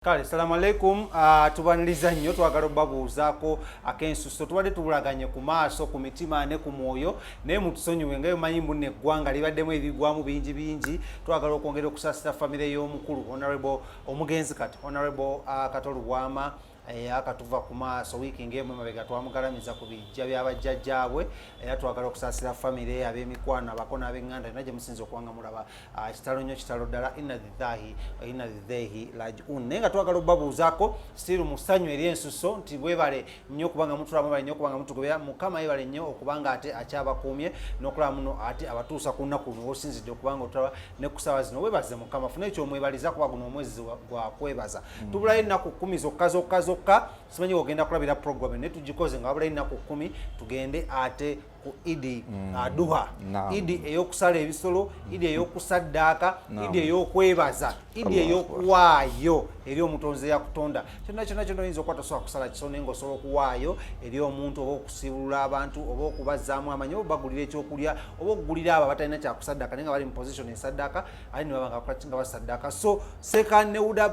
Kale, salamu aleikum. Tubaniriza nnyo, twagala obabuuzaako ak'ensuso. Tubadde tubulaganye ku maaso, ku mitima ne ku mwoyo, naye mutusonyiwe. Nga yomanyi mbu neggwanga libaddemu ebigwamu bingi bingi. Twagala okwongera okusaasira famire y'omukulu Honorable omugenzi kati Honorable Kato Lubwama akatuva ku maaso wiiki ng'emu emabega. Twamugalamiza ku bijja byabajjajjaabwe, era twagala okusaasira famire, ab'emikwano, abako n'ab'eŋŋanda yonna gye musinza okuba nga mulaba. Kitalo nnyo, kitalo ddala. Inna lillahi wa inna ilaihi rajiun. Naye nga twagala okubabuuzaako still mu ssanyu ery'ensuso nti bwebale nnyo okubanga mutulamu, bale nnyo okubanga mutugobera. Mukama yebale nnyo okubanga ate akyabakuumye n'okulaba muno ate abatuusa ku nnaku luno wosinzidde okubanga otulaba ne ku ssaawa zino. Webaze Mukama, funa ekyomwebaliza, kuba guno omwezi gwa kwebaza. Tubulayo ennaku 10 zokka zokka zokka. Simanyi ogenda kulabira program, naye tugikoze nga wabulayo ennaku 10 tugende ate ku Idi Aduha, Idi ey'okusala ebisolo, Idi ey'okusaddaaka, Idi ey'okwebaza, Idi ey'okuwaayo eri omutonzi eyakutonda. Kyonna kyonna kyonna oyinza okuba tosobola kusala kisolo, naye ng'osobola okuwaayo eri omuntu, oba okusiibulula abantu, oba okubazzaamu amanyi, oba obagulira ekyokulya, oba okugulira abo abatalina kyakusaddaaka naye nga bali mu position esaddaaka, ate ne baba nga basaddaaka. So Seeka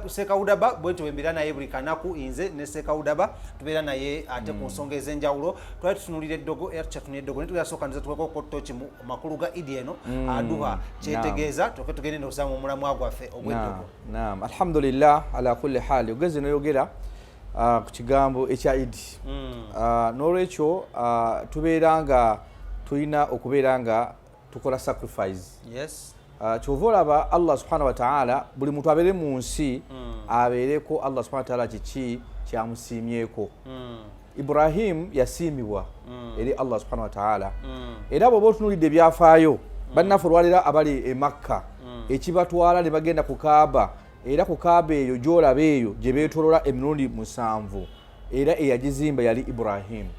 Seeka Udaba, bwentyo bwembeera naye buli kanaku. Nze ne Seeka Udaba tubeera naye ate ku nsonga ez'enjawulo. Twali tutunulira eddogo, era tukyatunula eddogo, naye tugasooka nza tuweko toki mu makulu ga Idi eno Aduha kyetegeeza, tuke tugende ndowooza mu mulamwa gwaffe ogw'eddogo. Naam, alhamdulillah ala kulli hali. Ogeze noyogera ku kigambo ekya Idi. N'olwekyo tubeera nga tulina okubeera nga tukola sacrifice. Kyova olaba Allah subhanahu wataala, buli muntu abeere mu nsi, abeereko Allah subhanahu wataala kiki kyamusiimyeko. Ibrahimu yasiimibwa eri Allah subhanahu wataala. Era bw'oba otunuulidde ebyafaayo, bannaffe olwaleero abali e Makka, ekibatwala ne bagenda ku Kaaba, era ku Kaaba eyo gy'olaba eyo gye beetolola emirundi 7, era eyagizimba yali Ibrahimu,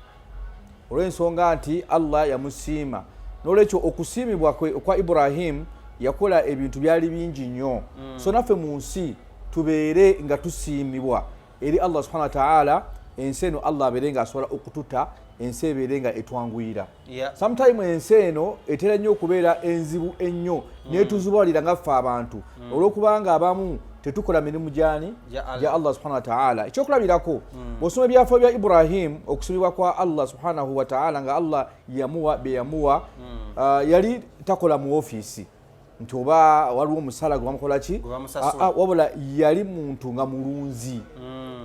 olw'ensonga nti Allah yamusiima. N'olwekyo okusiimibwa kwe okwa Ibrahimu, yakola ebintu byali bingi nnyo. So naffe mu nsi tubeere nga tusiimibwa eri Allah subhana wataala, ensi eno Allah abeere nga asobola okututa, ensi ebeere nga etwanguyira. Sometime ensi eno etera nnyo okubeera enzibu ennyo, netuzubalira nga ffe abantu, olwokubanga abamu tetukola mirimu gyani? Gya Allah subhana wataala. Ekyokulabirako, bw'osoma ebyafo bya Ibrahimu, okusiimibwa kwa Allah subhanahu wataala, nga Allah yamuwa bye yamuwa, yali takola mu ofiisi nti oba waliwo omusala gwe bamukola ki, wabula yali muntu nga mulunzi.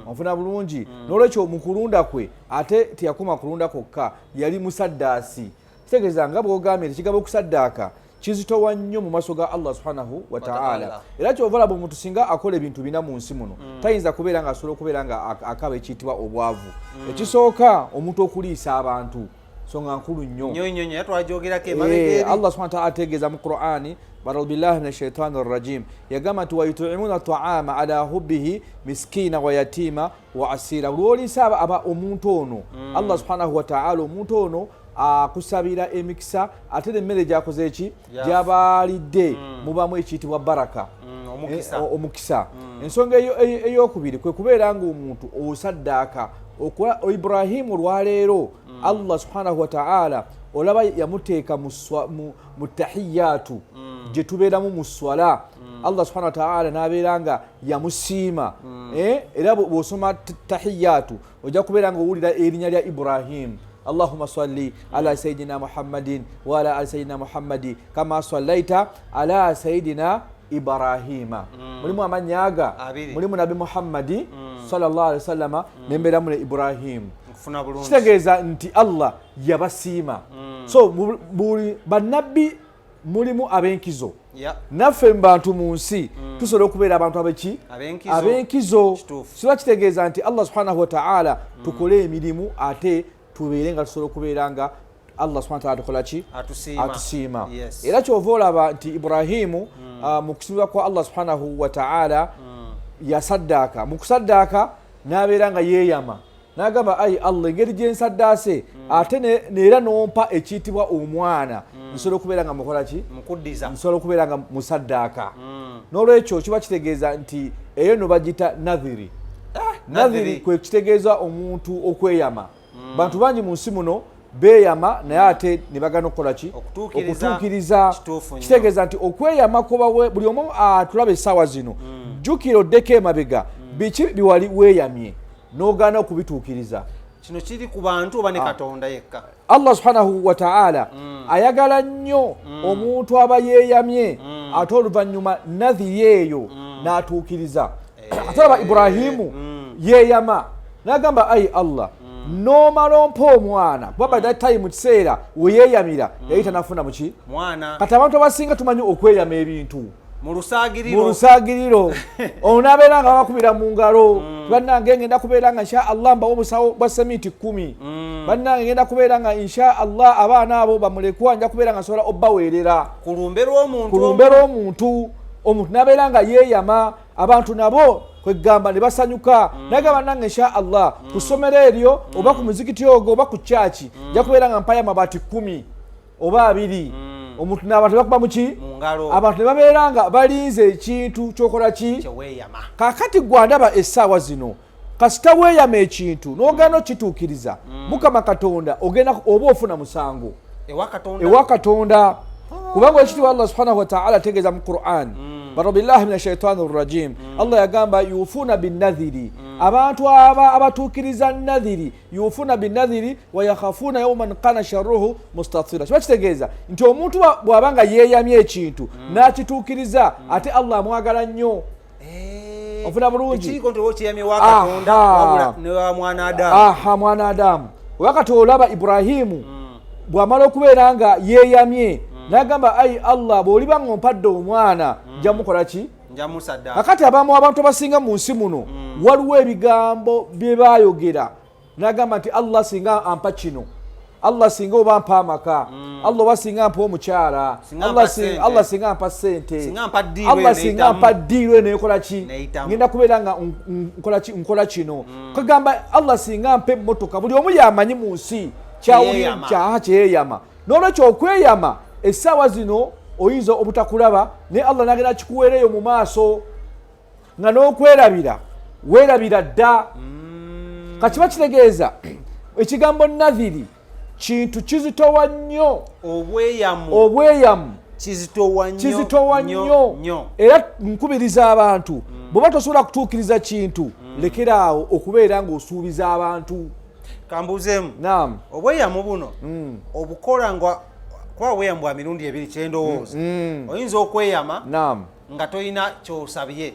Onfuna bulungi? N'olwekyo mu kulunda kwe, ate teyakoma kulunda kwokka, yali musaddaasi. Kitegeeza nga bwogambye nti ekigambo okusaddaaka kizitowa nnyo mu maaso ga Allah subhanahu wataala. Era kyova laba omuntu singa akola ebintu bina mu nsi muno, tayinza kubeera nga asobola okubeera nga akaba ekiyitibwa obwavu. Ekisooka, omuntu okuliisa abantu, so nga nkulu nnyo. Allah subhana wataala ategeeza mu Qurani, baaudu billahi min ashaitani rrajim, yagamba nti wayutimuna taama ala hubbihi miskina wa yatima wa asira. Lwoliisa aba omuntu ono, Allah subhanahu wataala omuntu ono akusabira emikisa, ate nemmere gyakoze eki gyabalidde, mubamu ekiyitibwa baraka, omukisa. Ensonga eyokubiri kwe kubeera nga omuntu osaddaaka. Ibrahimu olwaleero, Allah subhanahu wataala olaba yamuteeka mu tahiyaatu gye tubeeramu mu swala. Allah subhanahu wataala n'abeera nga yamusiima. Era bw'osoma tahiyaatu ojja kubeera nga owulira erinnya lya Ibrahimu: allahuma salli ala sayidina Muhammadin waala ali sayidina Muhammadi kama sallaita ala sayidina Ibrahima. Mulimu amannya aga, mulimu Nabi Muhammadi sallallahu alaihi wasallama, nembeeramu ne Ibrahimu. Kitegeeza nti Allah yabasiima. So buli bannabbi mulimu ab'enkizo. Naffe mu bantu mu nsi tusobola okubeera abantu abeki? Ab'enkizo. Kiba kitegeeza nti Allah subhanahu wataala tukole emirimu, ate tubeere nga tusobola okubeera nga Allah subhana wataala tukola ki? Atusiima. Era kyova olaba nti Ibrahimu, mu kusiimibwa kwa Allah subhanahu wataala, yasaddaaka. Mu kusaddaaka n'abeera nga yeeyama n'agamba, ayi Allah, engeri gyensaddaase, ate neera nompa ekiyitibwa omwana, nsobola okubeera nga mukola ki? Nsobola okubeera nga musaddaaka. N'olwekyo kiba kitegeeza nti eyo no bagita nadhiri. Nadhiri kwe kitegeeza omuntu okweyama. Bantu bangi mu nsi muno beeyama, naye ate ne bagana okukola ki? Okutuukiriza. Kitegeeza nti okweyama kuba buli omu atulaba essaawa zino, jjukira oddeko emabega. Biki biwali weeyamye n'ogaana okubituukiriza? Kino kiri ku bantu oba ne Katonda yekka? Allah subhanahu wa ta'ala ayagala nnyo omuntu aba yeeyamye ate oluvannyuma nadhiri eyo n'atuukiriza. Ate olaba Ibrahimu yeeyama n'agamba, ayi Allah, n'omala ompa omwana, kuba by that time mu kiseera we yeeyamira yali tanafuna muki mwana. Kati abantu abasinga tumanyi okweyama ebintu mu lusaagiriro. Mu lusaagiriro, ono n'abeera nga babakubira mu ngalo, bannange ngenda kubeera nga insha Allah mbawo obusawo bwa seminti 10, bannange ngenda kubeera nga insha Allah abaana abo bamulekwa nja kubeera nga nsobola obbaweerera ku lumbe lw'omuntu. Ku lumbe lw'omuntu. Omuntu n'abeera nga yeeyama, abantu nabo kwegamba ne basanyuka, nagamba nange insha Allah ku ssomero eryo oba ku muzikiti ogwo oba ku kyaki nja kubeera nga mpayo amabaati 10 oba 20. Omuntu n'abantu bakuba muki? Mu ngalo. Abantu ne babeera nga balinze ekintu kyokola ki? Kyeweeyama. Kaakati gwandaba essaawa zino, kasita weeyama ekintu n'ogaana okituukiriza, Mukama Katonda ogenda oba ofuna musango ewa Katonda. Ewa Katonda, kubanga ekitiibwa Allah subhanahu wataala ategeeza mu Quran, barabillahi min ashaitani rrajim, Allah yagamba yufuna binadhiri, abantu aba abatuukiriza nadhiri, yufuna binadhiri wayakhafuna yauman kana sharruhu mustatira. Kiba kitegeeza nti omuntu bw'aba nga yeeyamye ekintu n'akituukiriza, ate Allah amwagala nnyo. Ofuna bulungi? Tekiriko nti oba okiyamye wa Katonda wabula ne wa mwana Adamu. Aha, mwana Adamu. Wakati olaba Ibrahimu bw'amala okubeera nga yeeyamye n'agamba, ayi Allah, bw'oliba nga ompadde omwana nja mukola ki? Nja musaddaaka. Kakati abamu, abantu abasinga mu nsi muno, waliwo ebigambo bye baayogera n'agamba nti Allah singa ampa kino, Allah singa oba mpa amaka, Allah oba singa mpa omukyala, Singa Allah mpa ssente. Allah singa mpa ssente, Singa mpa ddiiru Allah eno singa neyitamu. mpa ddiiru eno ekola ki, Neyitamu. ngenda kubeera nga nkola ki, nkola kino. Kagamba Allah singa mpa emmotoka. Buli omu yamanyi mu nsi Kyeyeyama. kyaha kyeyeyama. N'olwekyo okweyama essaawa zino oyinza obutakulaba, naye Allah nagenda kikuweereyo mu maaso nga n'okwerabira weerabira dda. Kakiba kitegeeza ekigambo nadhiri kintu kizitowa nnyo. Obweyamu. Obweyamu kizitowa nnyo. Kizitowa nnyo. Nnyo. Era nkubiriza abantu, bw'oba tosobola kutuukiriza kintu, lekeraawo okubeera ng'osuubiza abantu. Kambuuzeemu. Naam. Obweyamu buno obukola nga kuba obweyamu bwa mirundi ebiri, kyendowooza oyinza okweyama nga tolina kyosabye,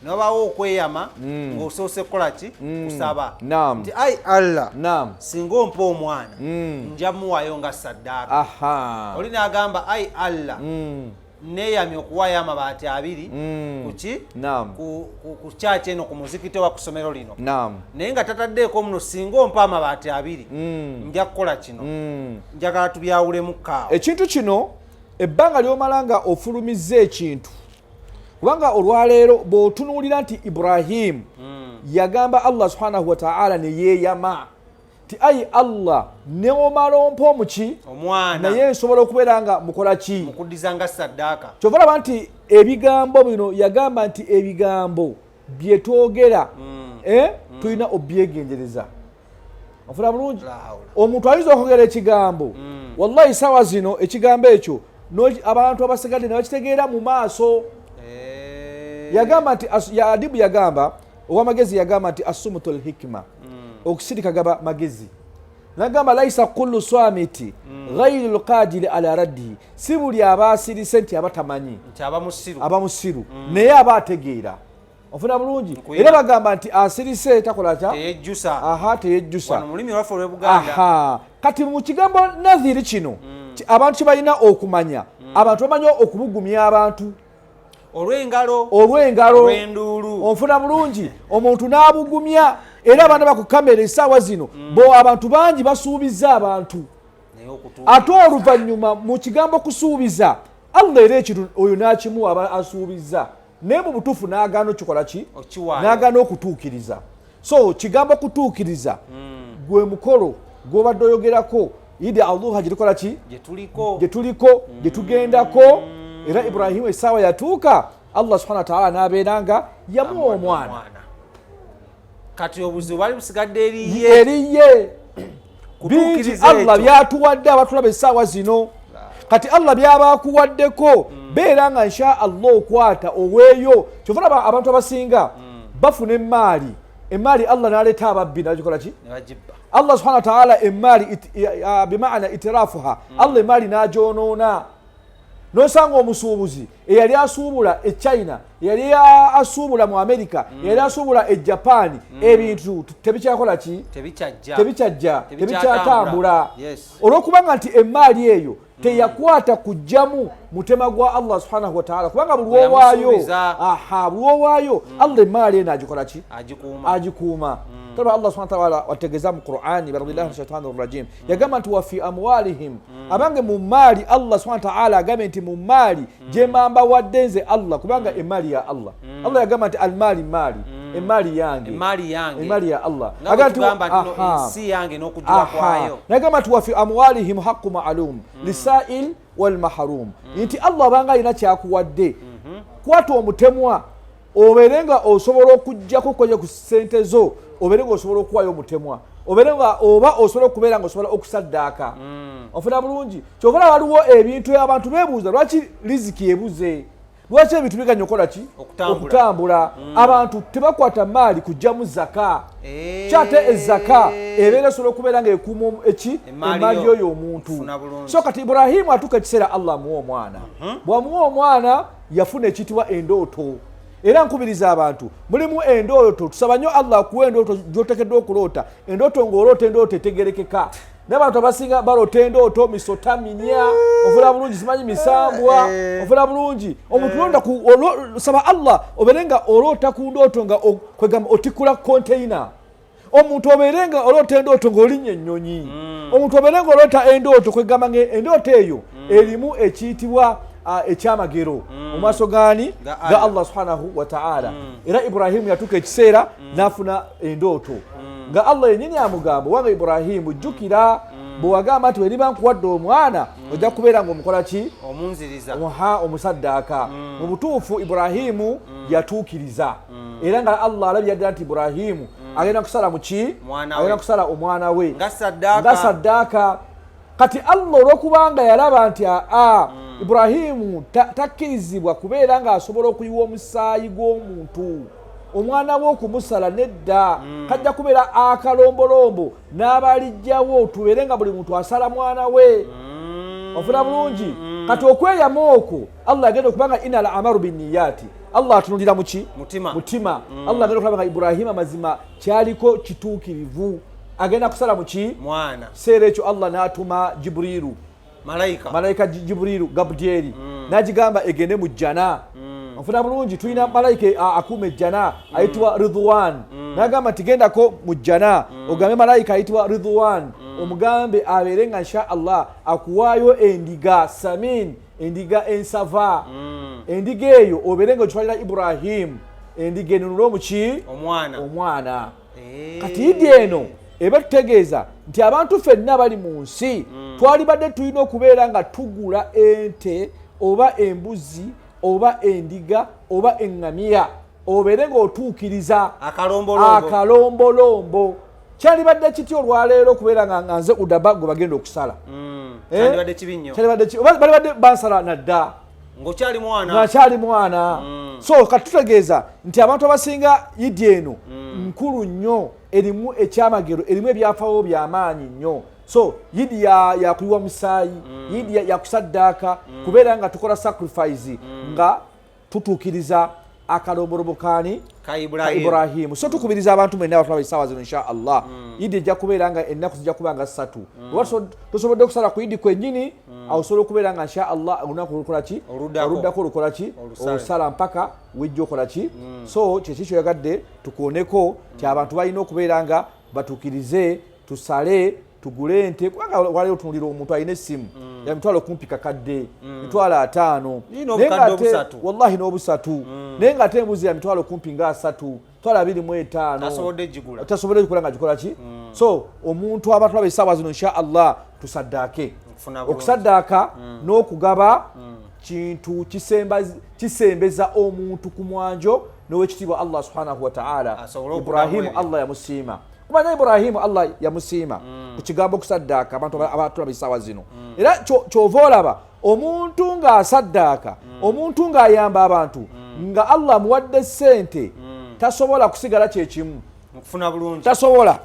nobaawo okweyama ng'osoose kukola ki? Kusaba. Nti ai Allah, singa ompa omwana nja muwaayo nga saddaaka. Oli n'agamba, ai Allah, neeyamye okuwaayo amabaati 20 kuki? Ku kyaki eno, ku muzikiti oba ku ssomero lino, naye nga tataddeeko muno, singa ompa amabaati 20 nja kukola kino. Njagala tubyawulemu kaawo. Ekintu kino ebbanga ly'omala nga ofulumizza ekintu, kubanga olwaleero bw'otunuulira nti Ibrahimu yagamba Allah subhanahu wataala ne yeeyama ti ayi Allah, neomala ompa omuki? Omwana. Naye nsobola okubeera nga mukola ki? Mukuddiza nga saddaaka. Kyova olaba nti ebigambo bino yagamba nti ebigambo bye twogera tulina obyegendereza. Ofuna bulungi? La hawla. Omuntu ayinza okwogera ekigambo, wallahi sawa zino ekigambo ekyo abantu abasigadde ne bakitegeera mu maaso. Yagamba nti ya adibu yagamba owamagezi yagamba nti assumutu lhikima, okusirika gaba magezi. Nagamba laisa kullu swamiti ghairu lqadiri ala raddihi, si buli aba asirise nti aba tamanyi, nti aba musiru. Aba musiru, naye aba ategeera. Ofuna bulungi? Nkwira. Era bagamba nti asirise takola kya teyejjusa. Aha, teyejjusa. Wano mu lulimi lwaffe olw'Ebuganda. Aha, kati mu kigambo nadhiri kino, abantu kyebalina okumanya, abantu bamanyi okubugumya abantu olw'engalo, olw'engalo, olw'enduulu. Onfuna bulungi? Omuntu n'abugumya, era abaana baku kamera essaawa zino bo abantu bangi basuubiza abantu, naye okutuuka ate oluvannyuma mu kigambo kusuubiza Allah era ekintu oyo n'akimuwa aba asuubiza, naye mu butuufu n'agaana okikola ki? Okiwaayo. N'agaana okutuukiriza. So kigambo kutuukiriza gwe mukolo gw'obadde oyogerako, Idi Aluha gyetukola ki? Gye tuliko. Gye tuliko, gye tugendako. Era Ibrahimu essaawa yatuuka, Allah subhana wataala n'abeera nga yamuwa omwana. Kati obuzibu bwali busigadde eriye. Eriye bingi. Kutuukiriza Allah ekyo. byatuwadde abatulaba essaawa zino. Kati Allah byaba akuwaddeko, beera nga insha Allah okwata oweeyo. Kyova olaba abantu abasinga Bafuna emmaali, emmaali Allah n'aleeta ababbi nagikola ki? Allah subhanahu wa ta'ala emmaali bimaana itirafuha, Allah emmaali n'agyonoona. Nosanga omusuubuzi eyali asuubula e China, eyali asuubula mu America, eyali asuubula e Japan, ebintu tebikyakola ki? Tebikyajja, tebikyatambula. Olwokubanga nti emmaali eyo teyakwata kujjamu mutema gwa Allah subhanahu wa ta'ala, kubanga buli wowaayo, aha, buli wowaayo Allah emmaali eno agikola ki? Agikuuma. Tolaba Allah subhanahu wa ta'ala wategeeza mu Qur'ani, billahi shaitani rajim, yagamba nti wa fi amwalihim, abange mu maali. Allah subhanahu wa ta'ala agambye nti mu maali gye mamba wadde nze Allah, kubanga emmaali ya Allah. Allah yagamba nti almaali maali, emmaali yange, emmaali ya Allah. Nagamba nti wa fi amwalihim haqqu ma'lum lisail wal mahrum, nti Allah abanga alina kyakuwadde, kwata omutemwa obeere nga osobola okuggyako koje ku ssente zo, obeere nga osobola okuwaayo omutemwa, obeere nga oba osobola okubeera nga osobola okusaddaaka. Ofuna bulungi. Kyova waliwo ebintu abantu beebuuza lwaki riziki ebuze, lwaki ebintu biganya okukola ki? Okutambula. Abantu tebakwata maali kujjamu zaka. Kyate ezaka ebeera esobola okubeera nga ekuuma eki? Emmaali yoyo omuntu. So kati Ibrahimu atuuka ekiseera Allah amuwa omwana. Bw'amuwa omwana yafuna ekiyitibwa endooto. Era nkubiriza abantu, mulimu endooto, tusaba nnyo Allah akuwa endooto gy'oteekeddwa okuloota. Endooto ng'oloota endooto etegerekeka. N'abantu abasinga baloota endooto misota minya, ofuna bulungi, simanyi misambwa, ofuna bulungi. Omuntu londa ku saba Allah obeere nga oloota ku ndooto nga kwegamba otikula container. Omuntu obeere nga oloota endooto ng'olinnya ennyonyi. Omuntu obeere nga oloota endooto kwegamba nga endooto eyo erimu ekiyitibwa ekyamagero mu maaso gaani? Ga Allah subhanahu wa ta'ala. Era Ibrahimu yatuuka ekiseera n'afuna endooto nga Allah yennyini amugamba, wange Ibrahimu, jjukira bwe wagamba nti bwe nkuwadde omwana ojja kubeera ng'omukola ki? Omusaddaaka. Mu butuufu Ibrahimu yatuukiriza, era nga Allah alabye ddala nti Ibrahimu agenda kusala mu ki? Agenda kusala omwana we nga saddaaka. Kati Allah olwokubanga yalaba nti aa Ibrahimu takkirizibwa kubeera ng'asobola okuyiwa omusaayi gw'omuntu, omwana we okumusala nedda, kajja kubeera akalombolombo n'abalijjawo, tubeere nga buli muntu asala mwana we. Ofuna bulungi. Kati okweyama okwo Allah agenda okubanga inal amaru binniyati, Allah atunulira muki? Mutima. Allah agenda okulaba nga Ibrahimu amazima kyaliko kituukirivu, agenda kusala muki? Kiseera ekyo Allah n'atuma Jibriilu, malayika Jibriilu Gabudyeri, n'agigamba egende mu jjana. Nfuna bulungi, tulina malayika akuuma ejjana ayitibwa Ridwan. N'agamba nti gendako mu jjana ogambe malayika ayitibwa Ridwan, omugambe abeere nga insha Allah akuwaayo endiga samin, endiga ensava. Endiga eyo obeere nga ogitwalira Ibrahimu, endiga enunule omuki? Omwana. Kati idi eno eba tutegeeza nti abantu ffenna bali mu nsi twalibadde tulina okubeera nga tugula ente oba embuzi oba endiga oba eŋŋamiya, obeere ng'otuukiriza akalombolombo. Kyalibadde kiti olwaleero okubeera nga nze Udaba gwe bagenda okusala? Balibadde bansala nadda ng'akyali mwana. So kati tutegeeza nti abantu abasinga idi eno nkulu nnyo, erimu ekyamagero, erimu ebyafaawo byamaanyi nnyo. So yidi yakuyiwa musaayi, yidi yakusaddaaka, kubeera nga tukola sacrifice nga tutuukiriza akalombolombo kaani? Ka Ibrahimu. So tukubiriza abantu mwenna abatulaba essaawa zino, insha Allah yidi ejja kubeera nga ennaku zijja kuba nga 3. Oba tosobodde okusala ku yidi kwennyini, awo osobola okubeera nga insha Allah olunaku olukola ki? Oluddako olukola ki? Olusala mpaka wejja okola ki? So kyeki kyoyagadde tukuoneko ti abantu balina okubeera nga batuukirize, tusale, tugule ente, kubanga waliwo otunulira omuntu alina essimu ya mitwalo kumpi kakadde, 50,000, wallahi n'obusatu, naye ng'ate embuzi ya mitwalo kumpi nga 30, 25,000, tasobodde gigula nga gikola ki? So omuntu abatulaba essaawa zino, insha Allah tusaddaake. Okusaddaaka n'okugaba kintu kisembeza omuntu ku mwanjo n'owekitiibwa Allah subhanahu wa ta'ala. Ibrahimu Allah yamusiima, kumanya Ibrahimu Allah yamusiima ku kigambo okusaddaaka. Abantu abatulaba essaawa zino, era kyova olaba omuntu ng'asaddaaka, omuntu ng'ayamba abantu, nga Allah amuwadde ssente. Tasobola kusigala kyekimu. Nkufuna bulungi. Tasobola.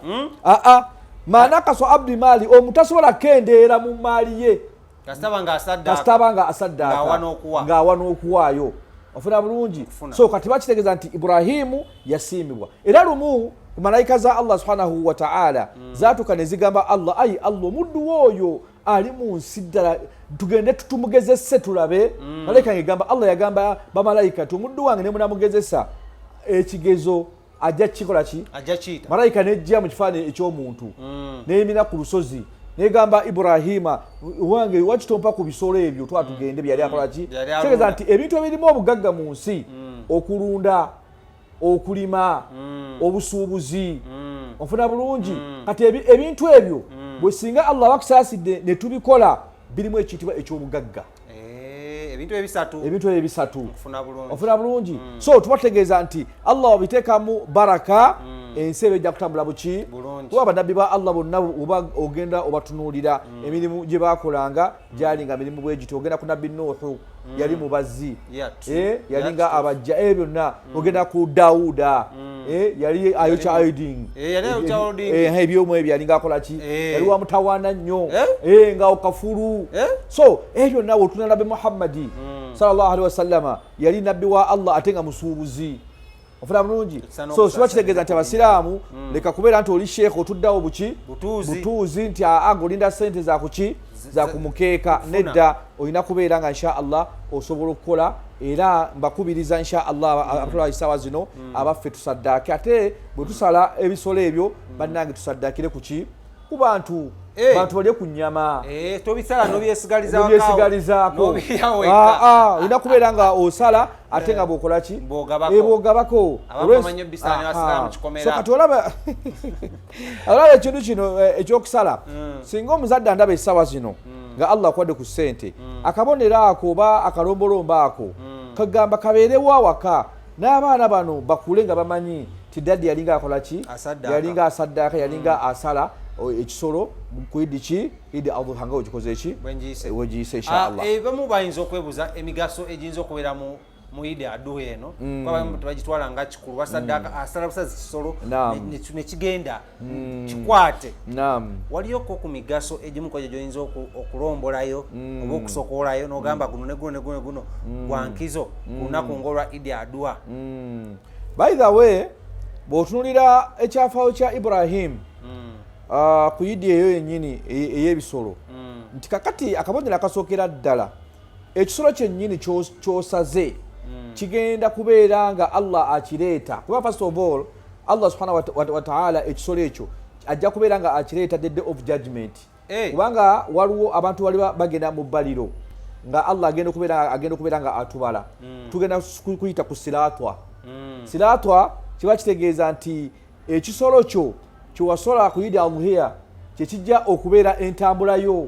Aa, manakaso abdi maali, omu tasobola kendeera mu maali ye. Kasitaba nga asaddaaka. Kasitaba nga asaddaaka. Ng'awa n'okuwa. Ng'awa n'okuwaayo. Ofuna bulungi? Nkufuna. So kati bakitegeeza nti Ibrahimu yasiimibwa. Era lumu ku malayika za Allah subhanahu wataala zaatuuka ne zigamba Allah, ayi Allah, omuddu wo oyo ali mu nsi ddala, tugende tumugezese tulabe. Malayika ngegamba, Allah yagamba bamalayika ti omuddu wange ne munamugezesa ekigezo ajja kukikola ki? Ajja kiyita. Malayika nejja mu kifaananyi ekyomuntu, neyimira ku lusozi, negamba Iburahima wange, wakitompa ku bisolo ebyo twatugende byali akola ki? Byali alunda. Kitegeeza nti ebintu ebirimu obugagga mu nsi, okulunda, okulima, obusuubuzi, onfuna bulungi? Kati ebintu ebyo bwe singa Allah bakusaasidde ne tubikola, birimu ekiyitibwa ekyobugagga. Ebintu ebisatu. Ebintu ebyo ebisatu. Nkufuna bulungi. Ofuna bulungi? So tubategeeza nti Allah wabiteekamu baraka, ensi eba ejja kutambula buki? Bulungi. Kuba bannabbi ba Allah bonna oba ogenda obatunuulira, emirimu gye bakolanga gyali nga mirimu bwe giti. Ogenda ku nabbi Nuuhu, yali mubazzi. Yeah, true. Yali nga Yeah, true. abajja ebyo byonna. Ogenda ku Dawuda, yali ayokya iodine. Yali ayokya iodine. Ebyomu ebyo yalinga akola ki? Yali wa mutawaana nnyo. Nga okafulu. So ebyo byonna wotuna nabbi Muhammadi sallallahu alaihi wasallama, yali nabbi wa Allah ate nga musuubuzi. Ofuna bulungi? Ekisa So n'okusaasira. kiba kitegeeza nti abasiraamu, leka kubeera nti oli sheekha otuddawo buki? Butuuzi. Butuuzi nti aa ngaolinda sente zakuki, za kumukeeka. Kufuna. Nedda, olina kubeera nga insha Allah osobola okukola. Era mbakubiriza insha Allah abatwala essaawa zino abaffe tusaddaake. Ate bwe tusala ebisolo ebyo, bannange, tusaddaakire ku ki? Ku bantu. Bantu balye ku nnyama. Tobisala nobyesigaliza. Nobyesigalizaako. Nobirya wekka. Olina kubeera nga osala ate nga bwokola ki? Bw'ogabako. Bwogabako. Abamu bamanyi ebisala ne basigala mu kikomera. So kati olaba ekintu kino ekyokusala, singa omuzadde andaba essaawa zino nga Allah akwadde ku ssente, akabonero ako oba akalombolombo ako kagamba kabeerewo awaka n'abaana bano bakule nga bamanyi ti daddy yalinga akola ki? Asaddaaka. Yalinga asaddaaka, yalinga asala ekisolo ku idi ki? Idi Adhuha. Nga wekikoze eki? Bwengiyise. Wegiyise inshallah. Ebamu bayinza okwebuuza emigaso egiyinza okubeera mu idi aduha eno, kuba abamu tebagitwala nga kikulu. Basaddaaka, asala busazi kisolo nekigenda kikwate. Waliyoko ku migaso egimu kwegyo gyoyinza okulombolayo oba okusokoolayo n'ogamba guno ne guno ne guno ne guno gwa nkizo ku lunaku ng'olwa idi aduha? By the way, bw'otunulira ekyafaayo kya Ibrahim ku idi eyo yennyini ey'ebisolo, nti kakati akabonero akasookera ddala, ekisolo kyennyini ky'osaze kigenda kubeera nga Allah akireeta, kuba first of all Allah subhanahu wa taala ekisolo ekyo ajja kubeera nga akireeta the day of judgment. Kubanga waliwo abantu bali bagenda mu bbaliro nga Allah agenda okubeera nga atubala. Tugenda kuyita ku siratwa. Siratwa kiba kitegeeza nti ekisolo kyo kyewasola ku idi adhuhiya kyekijja okubeera entambula yo.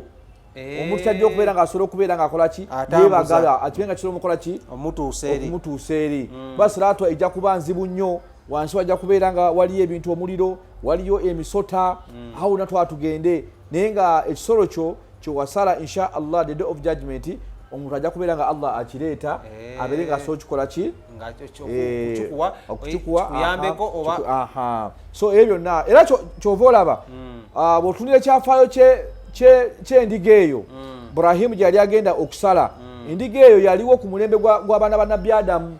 Omuntu kyajja okubeera ng'asobola okubeera ng'akola ki? Atambuza. Yeebagala akibe nga kisobola omukola ki? Omutuusa eri. Okumutuusa eri, kuba siratwa ejja kuba nzibu nnyo. Wansi wajja kubeera nga waliyo ebintu, omuliro, waliyo emisota, awo wonna twatugende. Naye nga ekisolo kyo kyewasala, insha Allah, the day of judgment omuntu ajja kubeera nga Allah akireeta abeere nga asobola okikola ki? Nga okukikuwa. Okukikuwa, kikuyambeko oba aha. So ebyo byonna era kyova olaba, bw'otunula ekyafaayo ky'endiga eyo Burahimu gye yali agenda okusala, endiga eyo yaliwo ku mulembe gw'abaana ba nabbi Adamu.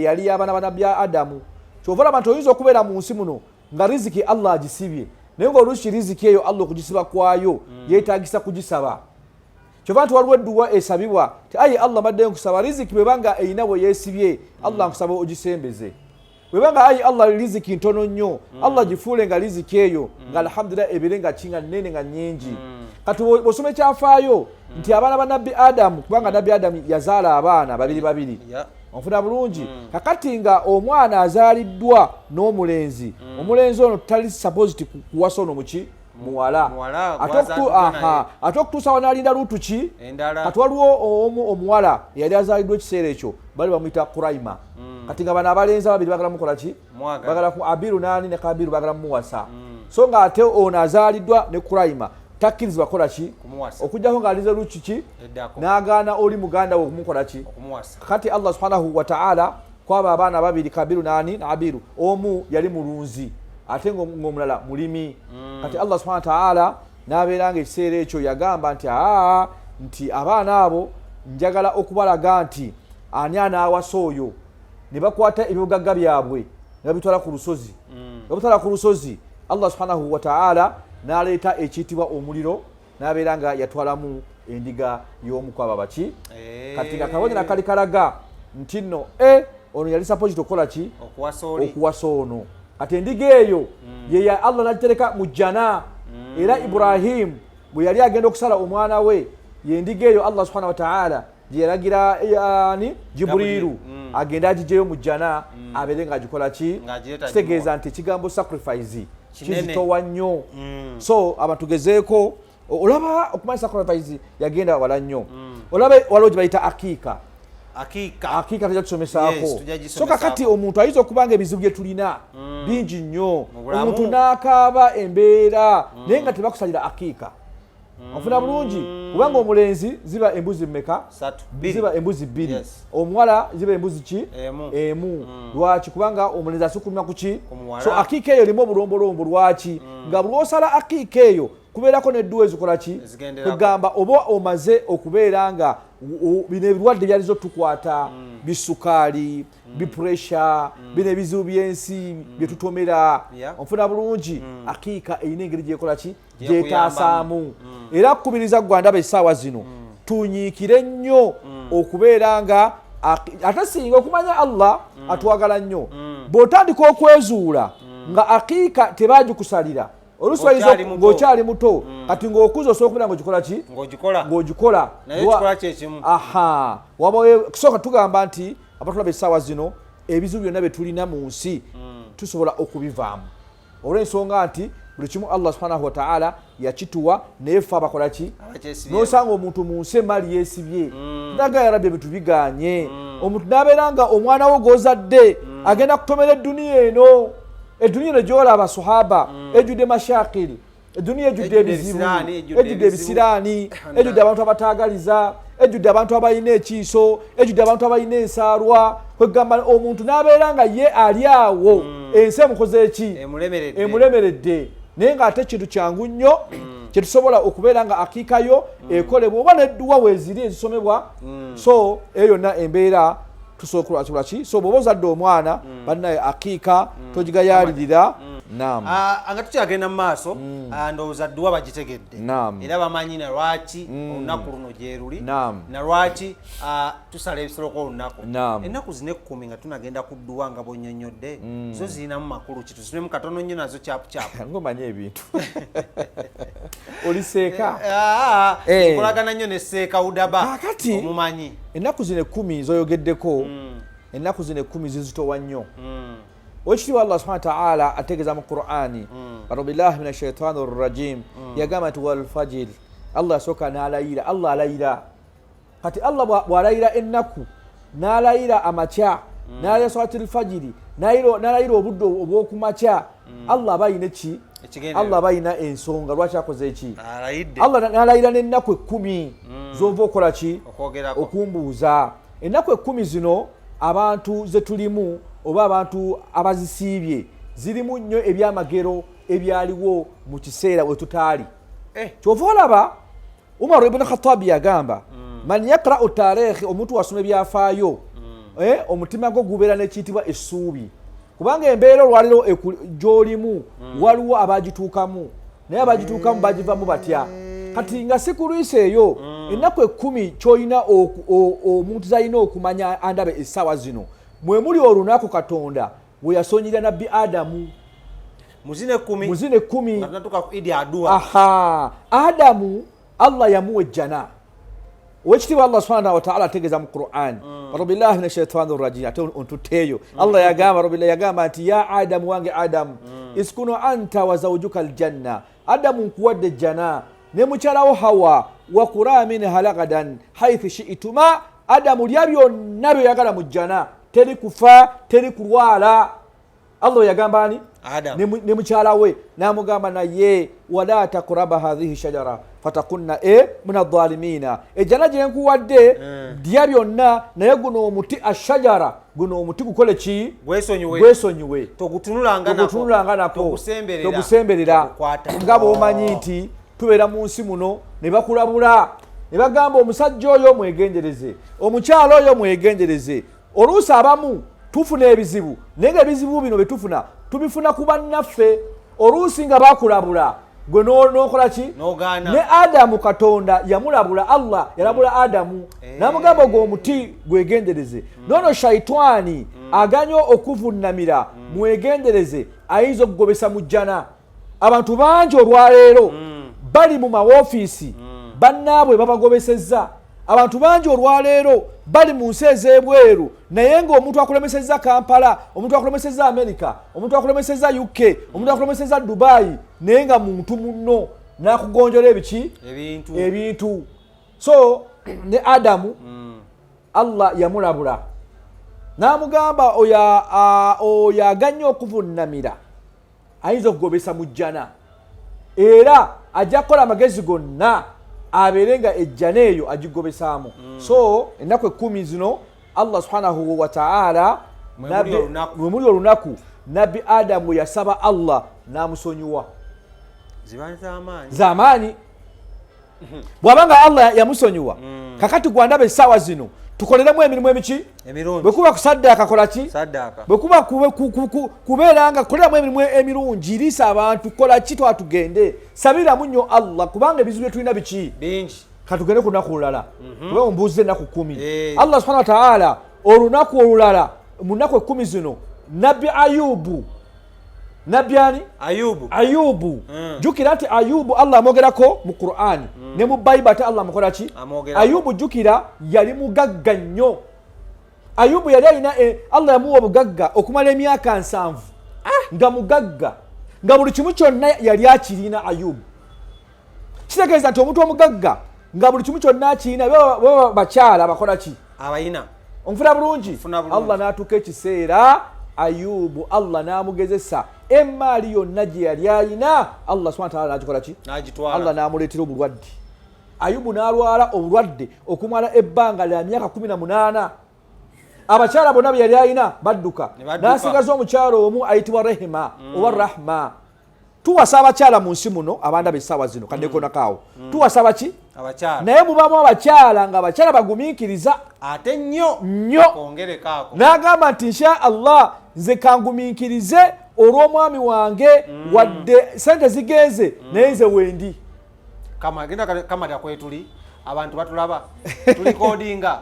Yali y'abaana ba nabbi Adamu. Kyova olaba nti oyinza okubeera mu nsi muno nga riziki Allah agisibye, naye ng'oluusi riziki eyo Allah okugisiba kwayo yeetagisa kugisaba. Kyova nti waliwo edduwa esabibwa ti, ayi Allah, mbadde nkusaba riziki bwebanga erina bwe yeesibye, Allah nkusaba ogisembeze. Bwebanga, ayi Allah, riziki ntono nnyo, Allah gifuule nga riziki eyo nga alhamdulillah ebeere nga ki? Nga nnene, nga nnyingi. Kati bw'osoma ekyafaayo nti abaana ba nabbi Adamu, kubanga nabbi Adamu yazaala abaana babiri babiri. Onfuna bulungi? Kakati nga omwana azaaliddwa n'omulenzi, omulenzi ono tali supposed kuwasa ono muki? Muwala. Muwala Ate gwazaaliddwa naye. Ate okutuusa wanaalinda luutu ki? Endala. Kati waliwo omu omuwala eyali azaaliddwa ekiseera ekyo, bali bamuyita Kuraima. Kati nga bano abalenzi ababiri bagala mukola ki? Mwagala. Bagala ku Abiru nani ne Kabiru, bagala mumuwasa. So nga ate ono azaaliddwa ne Kuraima takkirizibwa kukola ki? Kumuwasa. Okujjako ng'alize luki ki? Eddako. N'agaana oli muganda we okumukola ki? Okumuwasa. Kati Allah subhanahu wataala Kwaba abaana babiri, Kabiru nani Abiru. Omu yali mulunzi ate ng'omulala mulimi. Kati Allah subhana wataala n'abeera nga ekiseera ekyo yagamba nti aa, nti abaana abo njagala okubalaga nti ani anaawasa oyo. Ne bakwata ebyobugagga byabwe ne babitwala ku lusozi. Babitwala ku lusozi, Allah subhanahu wataala n'aleeta ekiyitibwa omuliro, n'abeera nga yatwalamu endiga y'omu kwaba baki. Kati nga kabonero kali kalaga nti nno e ono yali supposed okukola ki? Okuwasa ono. Kati endiga eyo yeya Allah nagitereka mu jjana. Era Ibrahimu bwe yali agenda okusala omwana we, yendiga eyo Allah subhanahu wataala gye yalagira ani, Jibuliiru, agende agigyeyo mu jjana, abeere ng'agikola ki? Kitegeeza nti ekigambo sacrifice kizitowa nnyo. So abantu gezeeko olaba okumanya sacrifice yagenda wala nnyo. Olaba waliwo gye bayita akiika. Akiika tujja tusomesaako. So kakati omuntu ayinza okuba nga ebizibu bye tulina bingi nnyo, omuntu n'akaaba embeera, naye nga tebakusalira akiika. Ofuna bulungi, kubanga omulenzi ziba embuzi mmeka? Ziba embuzi bbiri. Omuwala ziba embuzi ki? Emu. Lwaki? Kubanga omulenzi asukuluma ku ki? So akiika eyo erimu obulombolombo. Lwaki? Nga bwosala akiika eyo kubeerako nedduwa ezikola ki? Kugamba oba omaze okubeera nga bino ebirwadde byalizo tukwata, bisukaali, bipuresha, bino ebizibu byensi byetutomera. Onfuna bulungi? Akiika erina engeri gyekola ki? Gyetaasaamu. Era kukubiriza gwandaba essaawa zino, tunyiikire nnyo okubeera nga ate singa okumanya Allah atwagala nnyo. Bw'otandika okwezuula nga akiika tebagikusalira, oluusi ng'okyali muto, kati ng'okuza osobola okubeera ng'ogikola ki? Ng'ogikola. Aha, wabawo tugamba nti abatulaba essaawa zino, ebizibu byonna bye tulina mu nsi tusobola okubivaamu, olw'ensonga nti buli kimu Allah subhanahu wataala yakituwa, naye fe abakola ki? Nosanga omuntu mu nsi emaali yeesibye, naga ya Rabbi, ebintu biganye. Omuntu n'abeera nga omwana wo gw'ozadde agenda kutomera edduniya eno. Edduniya eno gyolaba sahaba ejjudde mashakiri, eduniya ejjudde ebizibu, ejjudde ebisiraani, ejjudde abantu abataagaliza, ejjudde abantu abalina ekiiso, ejjudde abantu abalina ensaalwa. Kwegamba omuntu n'abeera nga ye ali awo, ensi emukoze eki? Emulemeredde. Naye ng'ate ekintu kyangu nnyo kyetusobola okubeera nga akiikayo ekolebwa, oba nedduwa weeziri ezisomebwa. So eyo yonna embeera tusobola ki? So bw'oba ozadde omwana, bannaye, akiika togigayaalirira. Naam. Nga tukyagenda mu maaso, ndowooza dduwa bagitegedde era bamanyi na lwaki olunaku luno gyeruli, na lwaki tusala ebisoloko olunaku, ennaku zino 10. Nga tunagenda ku dduwa nga bwonyonyodde, zo zirinamu makulu ki? Tuziremu katono nnyo nazo, kyapu kyapu. Ngomanye ebintu oliseeka. Nkolagana nnyo ne Seeka Udaba. Kakati omumanyi. Ennaku zino 10 zoyogeddeko, ennaku zino 10 zizitowa nnyo. Owekitiibwa Allah subhana wataala ategeeza mu Qur'ani, a'udhu billahi min ashaitani rrajim, yagamba nti walfajiri. Allah yasooka n'alayira. Allah alayira. Kati Allah bw'alayira ennaku, n'alayira amakya, n'alayira salati lfajiri, n'alayira obudde obw'okumakya, Allah aba ayina ki? Allah aba ayina ensonga lwaki akoze eki. Allah n'alayira n'ennaku 10 z'ova okola ki? Okumbuuza. Ennaku 10 zino abantu ze tulimu oba abantu abazisiibye, zirimu nnyo ebyamagero ebyaliwo mu kiseera we tutaali. Kyova olaba Umar ibuni Khatabi yagamba, man yakrau tarikhi, omuntu wasoma ebyafaayo, omutima gwo gubeera n'ekiyitibwa essuubi, kubanga embeera olwaliro gy'olimu waliwo abagituukamu, naye abagituukamu bagivamu batya? Kati nga si kulwisa eyo ennaku 10 kyolina omuntu zalina okumanya andabe essaawa zino, mwe muli olunaku Katonda we yasonyera nabbi Adamu. Muzine 10. Muzine 10. Nga tunatuuka ku Idi Aduwa. Aha, Adamu Allah yamuwa ejjana. Owekitiibwa Allah subhanahu wataala ategeeza mu Quran, a'udhu billahi min ashaitani rajim, ate ontutteeyo. Allah yagamba, rabbillah yagamba nti ya Adamu, wange Adamu, iskunu anta wa zawjuka aljanna, Adamu nkuwadde ejjana ne mukyalawo Hawa, wakura minha lagadan haithu shiituma. Adamu, lya byonna byoyagala mu jjana, teri kufa, teri kulwala. Allah yagamba ani? Ne mukyala we n'amugamba naye wala takuraba hadhihi shajara fatakunna e min adhalimina, ejjana gye nkuwadde dya byonna, naye guno omuti ashajara, guno omuti gukole ki? Gwesonyiwe, togutunulanga nako, togusemberera. Nga bw'omanyi nti tubeera mu nsi muno ne bakulabula ne bagamba omusajja oyo mwegendereze, omukyala oyo mwegendereze. Oluusi abamu tufuna ebizibu, naye nga ebizibu bino bye tufuna tubifuna ku bannaffe. Oluusi nga bakulabula gwe n'okola ki? Ne Adamu Katonda yamulabula, Allah yalabula Adamu n'amugamba ogwo omuti gwegendereze. Noono shaitwani aganye okuvunnamira, mwegendereze, ayinza okugobesa mu jjana. Abantu bangi olwaleero bali mu mawofiisi, bannaabwe babagobesezza. Abantu bangi olwaleero bali mu nsi ez'ebweru, naye ng'omuntu akulemesezza Kampala, omuntu akulemesezza Amerika, omuntu akulemesezza UK, omuntu akulemesezza Dubai, naye nga muntu munno n'akugonjola ebiki? Ebintu. So ne Adamu Allah yamulabula n'amugamba oyo aganye okuvunnamira ayinza okugobesa mu jjana, era ajja kukola amagezi gonna abeere nga ejjana eyo agigobesaamu. So ennaku 10 zino Allah subhanahu wa ta'ala mwe muli olunaku Nabbi Adamu yasaba Allah n'amusonyiwa. Zamaanyi. Bw'abanga Allah yamusonyiwa, kakati gwandaba essaawa zino tukoleremu emirimu emiki? Bwe kuba kusaddaaka kola ki? Bwe kuba kubeera nga koleramu emirimu emirungi, liisa abantu, kola ki twatugende, sabiramu nnyo Allah, kubanga ebizibu bye tulina biki? Katugende ku lunaku olulala, kuba ombuuziza ennaku 10. Allah subhanahu wa ta'ala olunaku olulala mu nnaku 10 zino Nabbi Ayubu, Nabbi ani? Ayubu. Jjukira nti Ayubu Allah amwogerako mu Qur'ani ne mu Bayibuli ate Allah amukola ki? Ayubu jjukira yali mugagga nnyo. Ayubu yali alina Allah yamuwa obugagga okumala emyaka 70 nga mugagga, nga buli kimu kyonna yali akirina. Ayubu kitegeeza nti omuntu omugagga nga buli kimu kyonna akirina, baba bakyala bakola ki? Abayina. Onfuna bulungi? Allah n'atuuka ekiseera Ayubu Allah n'amugezesa emmaali yonna gye yali ayina, Allah subhanahu wa ta'ala n'agikola ki? Allah n'amuleetera obulwadde. Ayubu n'alwala obulwadde okumala ebbanga lya myaka 18. Abakyala bonna be yali ayina badduka, n'asigaza omukyala omu ayitibwa Rehema oba Rahma. Tuwasa abakyala mu nsi muno abandaba essaawa zino kanneekonakaawo. Tuwasa baki? Naye mubamu abakyala nga abakyala bagumiikiriza ate nnyo nnyo. N'agamba nti insha Allah nze kangumiikirize olw'omwami wange, wadde sente zigenze naye nze wendi. Kamata kwetuli abantu batulaba tulikodinga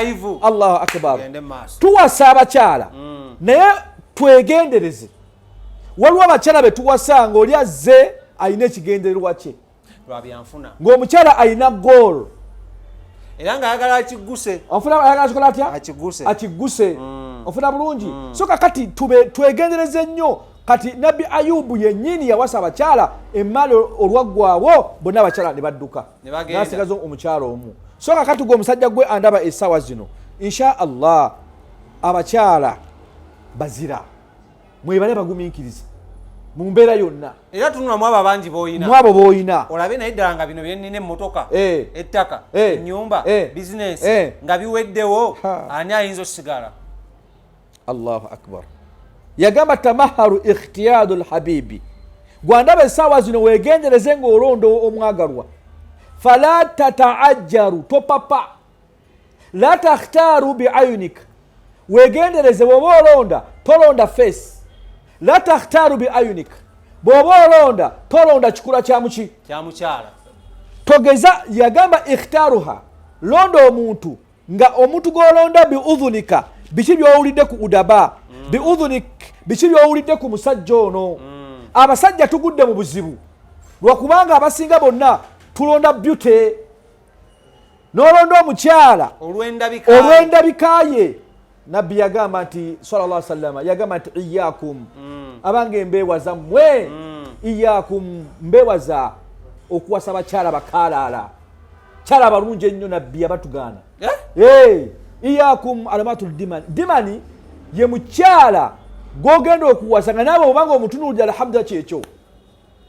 live. Allahu akbar. Tuwasa abakyala naye twegendereze. Waliwo abakyala be tuwasa ng'oli azze alina ekigendererwa kye, ng'omukyala alina goal era ng'ayagala akigguse. Ofuna ayagala kikola atya? Akigguse. Ofuna bulungi? So kakati twegendereze nnyo. Kati Nabbi Ayubu yennyini yawasa abakyala, emmali olwaggwawo bonna abakyala ne badduka, n'asigaza omukyala omu. So kakati gwe omusajja gwe andaba essaawa zino, insha Allah abakyala bazira mwebale bagumiikiriza mu mbeera yonna. Era tunula mu abo abangi b'oyina, mu abo b'oyina olabe naye ddala nga bino byenina, emmotoka, ettaka, ennyumba, bizinensi, nga biweddewo, ani ayinza osigala? Allahu akbar. Yagamba tamaharu ikhtiyadu lhabibi, gwandaba essaawa zino weegendereze ng'olonda omwagalwa. Fala tataajjaru, topapa. La takhtaaru biayunika, weegendereze bw'oba olonda tolonda face. La takhtaaru biayunika, bw'oba olonda tolonda kikula kya muki? Kya mukyala. Togeza. Yagamba ikhtaaruha, londa omuntu nga omuntu gw'olonda bi udhunika, biki by'owulidde ku udaba, bi udhunik, biki by'owulidde ku musajja ono. Abasajja tugudde mu buzibu lwakubanga abasinga bonna tulonda beauty, n'olonda omukyala olw'endabika ye. Nabbi yagamba nti sallallahu sallama yagamba nti iyakum, abange mbeewaza mmwe, iyakum, mbeewaza okuwasa bakyala bakaalaala, kyala abalungi ennyo. Nabbi yabatugaana. Iyakum alamatu dimani. Dimani ye mukyala Gwogenda okuwasa nga naawe obanga omutunuulira, alhamdulillah, kyekyo.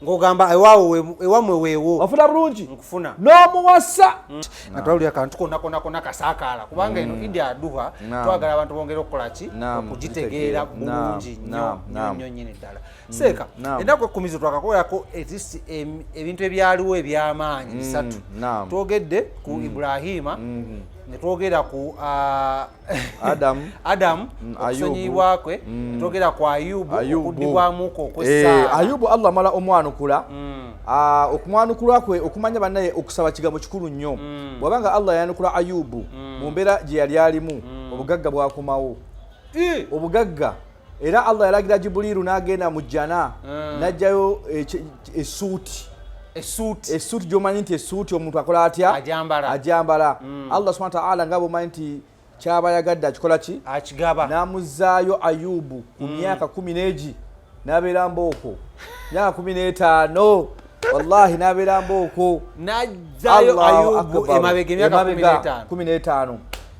Ng'ogamba ewaawo ewammwe weewo. Wafuna bulungi. Nkufuna. N'omuwasa. Nga twawulira kantu konna konna konna kasaakaala, kubanga eno Idi Aduha twagala abantu bongere okukola ki? Okugitegeera bulungi nnyo nnyo nnyo nnyini ddala. Seeka, ennaku 10 zo twakakolerako at least ebintu ebyaliwo ebyamaanyi bisatu. Twogedde ku Ibrahima, ne twogera ku Adamu. Adamu, okusonyiyibwa kwe, ne twogera ku Ayubu, okuddibwamu kwe okw'essaala. Ayubu Allah amala omwanukula. Okumwanukula kwe okumanya bannaye okusaba kigambo kikulu nnyo. Bw'abanga Allah yayanukula Ayubu mu mbeera gye yali alimu, obugagga bwakomawo. Obugagga, era Allah yalagira Jibuliiru n'agenda mu jjana n'ajjayo essuuti. Essuuti. Essuuti gy'omanyi nti essuuti omuntu akola atya? Ajambala. Ajambala. Allah subhana taala nga bw'omanyi nti kyaba yagadde akikola ki? Akigaba. N'amuzzaayo Ayubu ku myaka 10 n'egi n'abeera mbooko, myaka 15, wallahi n'abeera mbooko. N'azzayo Allahu Ayubu Akbar. emabega emyaka 15. 15,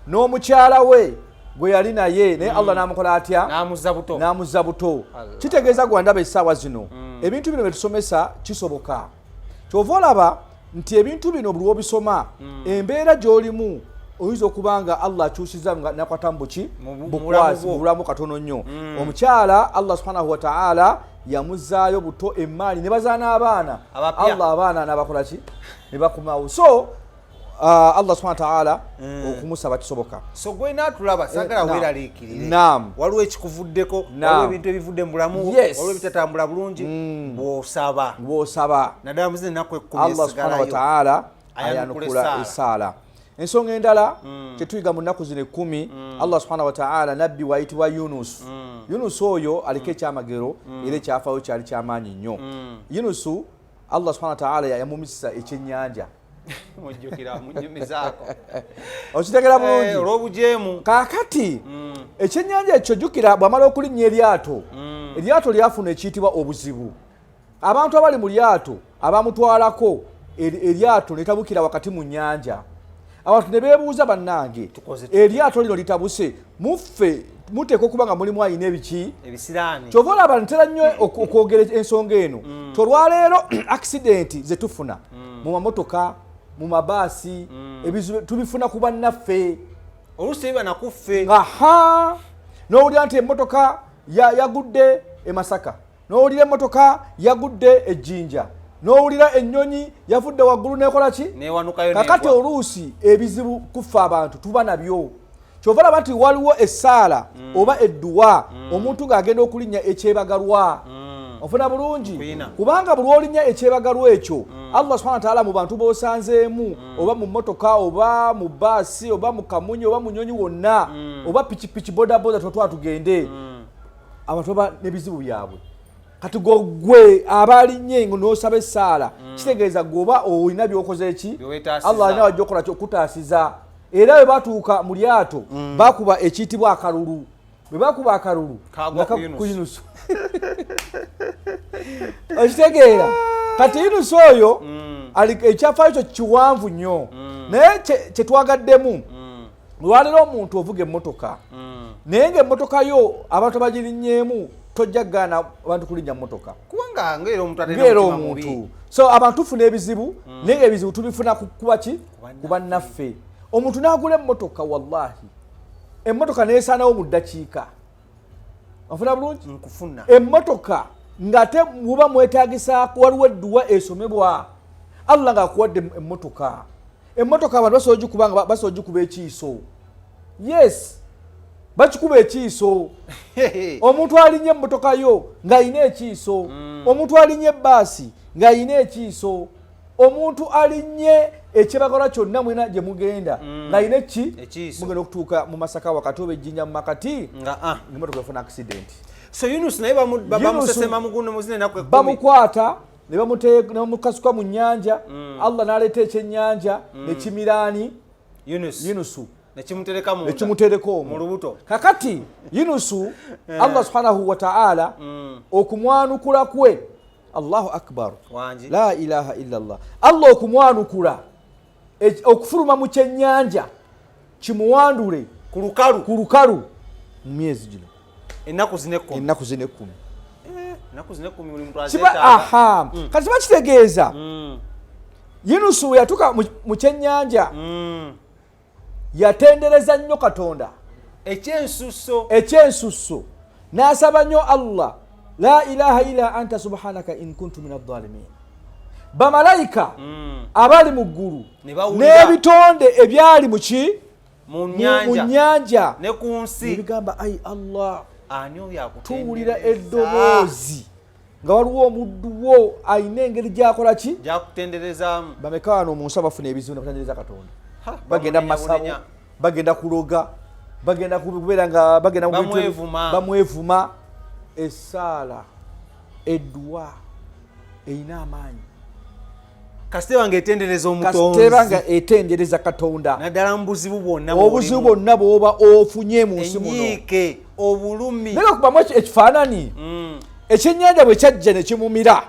n'omukyala we gwe yali naye, naye Allah n'amukola atya? N'amuzza buto. N'amuzza buto. Allah. Kitegeeza gwandaba essaawa zino, ebintu bino byetusomesa kisoboka. Kyova olaba nti ebintu bino buli lwobisoma, embeera gy'olimu oyinza okuba nga Allah akyusiza nga nakwata mu buki? Mu Bukwasi, bulamu bwo. mu bulamu katono nnyo. Omukyala Allah subhanahu wataala yamuzzaayo buto, emaali ne bazaana abaana. Abapya. Allah abaana n'abakola ki? Ne bakomawo. So Allah subhanahu wataala okumusaba kisoboka. So gwena atulaba, sagala weeraliikirire. Waliwo ekikuvuddeko, waliwo ebintu ebivudde mu bulamu, waliwo ebitatambula bulungi, bw'osaba, bw'osaba, naddala mu zino ennaku 10 Allah subhanahu esigalayo, wataala ayanukula ayanukula essaala. Essaala. Ensonga endala kyetuyiga mu nnaku zino 10, Allah subhanahu wataala nabbi wayitibwa Yunus. Yunus oyo aliko ekyamagero era ekyafaayo kyali kyamaanyi nnyo. Yunusu Allah subhanahu wataala yamumisa ekyennyanja. Mujjukira munyumizaako. Okitegera bulungi? Olw'obujeemu. Kaakati ekyennyanja ekyo, jjukira bw'amala okulinnya eryato, eryato lyafuna ekiyitibwa obuzibu. Abantu abali mu lyato abamutwalako, eryato litabukira wakati mu nnyanja. Abantu ne beebuuza, bannange, Tukoze tutya? Eryato lino litabuse, muffe muteeka okuba nga mulimu ayina ebiki? Ebisiraani. Kyova olaba ntera nnyo okwogera ensonga eno. Tolwaleero accident zetufuna mu mamotoka, mu mabaasi, ebizibu tubifuna ku bannaffe. Oluusi biba nakuffe. Aha, n'owulira nti emmotoka yagudde e Masaka, n'owulira emmotoka yagudde e Jjinja, n'owulira ennyonyi yavudde waggulu nekola ki? Newanukayo. Kakati negwa. Oluusi ebizibu kufa abantu tuba nabyo. Kyova olaba nti waliwo essaala oba edduwa omuntu ng'agenda okulinnya ekyebagalwa. Ofuna bulungi? Nkuyina. Kubanga buli lwolinnya ekyebagalwa ekyo, Allah subhana wataala mu bantu b'osanzeemu, oba mu mmotoka, oba mu baasi, oba mu kamunye, oba mu nyonyi wonna, oba pikipiki, bodaboda, twatwala tugende, abantu baba n'ebizibu byabwe. Kati gwe abalinnye n'osaba essaala, kitegeeza gwe oba olina byokoze ki? Bye weetaasiza. Allah alina wajja okukola ki? Okutaasiza. Era bwe batuuka mu lyato, bakuba ekiyitibwa akalulu. Bwe bakuba akalulu, Kagwa nga ku Yunus. ku Yunusu. Okitegeera? Kati Yunusu oyo ekyafaayo kyo kiwanvu nnyo, naye kyetwagaddemu lwaleero, omuntu ovuga emmotoka, naye ngaemmotoka yo abantu bagirinnyeemu, tojja kugaana abantu kulinnya mmotoka. Kubanga ngaera omuntu atalina Ngaera mutima mubi. Omuntu, so abantu tufuna ebizibu, naye nga ebizibu tubifuna kuba ki? Ku bannaffe. Omuntu n'agula emmotoka, wallahi emmotoka neesaanawo mu ddakiika. Ofuna bulungi? Nkufuna. Emmotoka ng'ate muba mwetagisaako, waliwo edduwa esomebwa Allah ng'akuwadde emmotoka. Emmotoka abantu basobola ogikuba nga basobola ogikuba ekiiso. Yes, bakikuba ekiiso. Omuntu alinnya emmotoka yo ng'alina ekiiso, omuntu alinnya ebbaasi ng'alina ekiiso, omuntu alinnye ekyebagalwa kyonna mwena gye mugenda ng'alina eki? Ekiiso. Mugenda okutuuka mu Masaka wakati oba ejjinja mu makati, nga emotoka efuna accident. So Yunus naye bamusesema muguno muzina ennaku 10. Bamukwata ne bamukasuka mu nnyanja. Allah n'aleeta ekyennyanja nekimiraani Yunus. Yunusu. Nekimutereka munda. Nekimutereka omwo. Mu lubuto. Kakati Yunusu, Allah subhanahu wataala okumwanukula kwe, Allahu akbar! Wangi. La ilaha illa llah. Allah okumwanukula okufuluma mu kyennyanja kimuwandule ku lukalu. Ku lukalu mu myezi gino. Ennaku zino ekkumi. Ennaku zino ekkumi. Ennaku zino ekkumi buli muntu Kiba azeetaaga. Aha, kati kiba kitegeeza Yunusu bwe yatuuka mu kyennyanja, yatendereza nnyo Katonda. Ekyensusso. Ekyensusso, n'asaba nnyo Allah, la ilaha illa anta subhanaka in kuntu min adh-dhalimin. Bamalayika abali mu ggulu Ne bawulira. n'ebitonde ebyali mu ki, mu mu nnyanja nnyanja, ne ku nsi, nebigamba, ai Allah, ani oyo tuwulira akutendereza? Eddoboozi nga waliwo omuddu wo alina engeri gyakola ki? Gyakutenderezaamu. Bameka wano mu nsi abafuna ebizibu nebatendereza Katonda? Ha, Bagenda mu masabo, bamunenya. bagenda kuloga, bagenda kubeera nga bagenda mu bintu Bamwevuma. Bamwevuma. Essaala, edduwa erina amaanyi. Kasita nga etendereza Kasiteeba nga omutonzi, etendereza Katonda, naddala mu buzibu bwonna obuzibu bw'olimu. bwonna bw'oba ofunye mu nsi muno, Enyiike, obulumi. Naye okubamu ekifaananyi, ekyennyanja bwe kyajja ne kimumira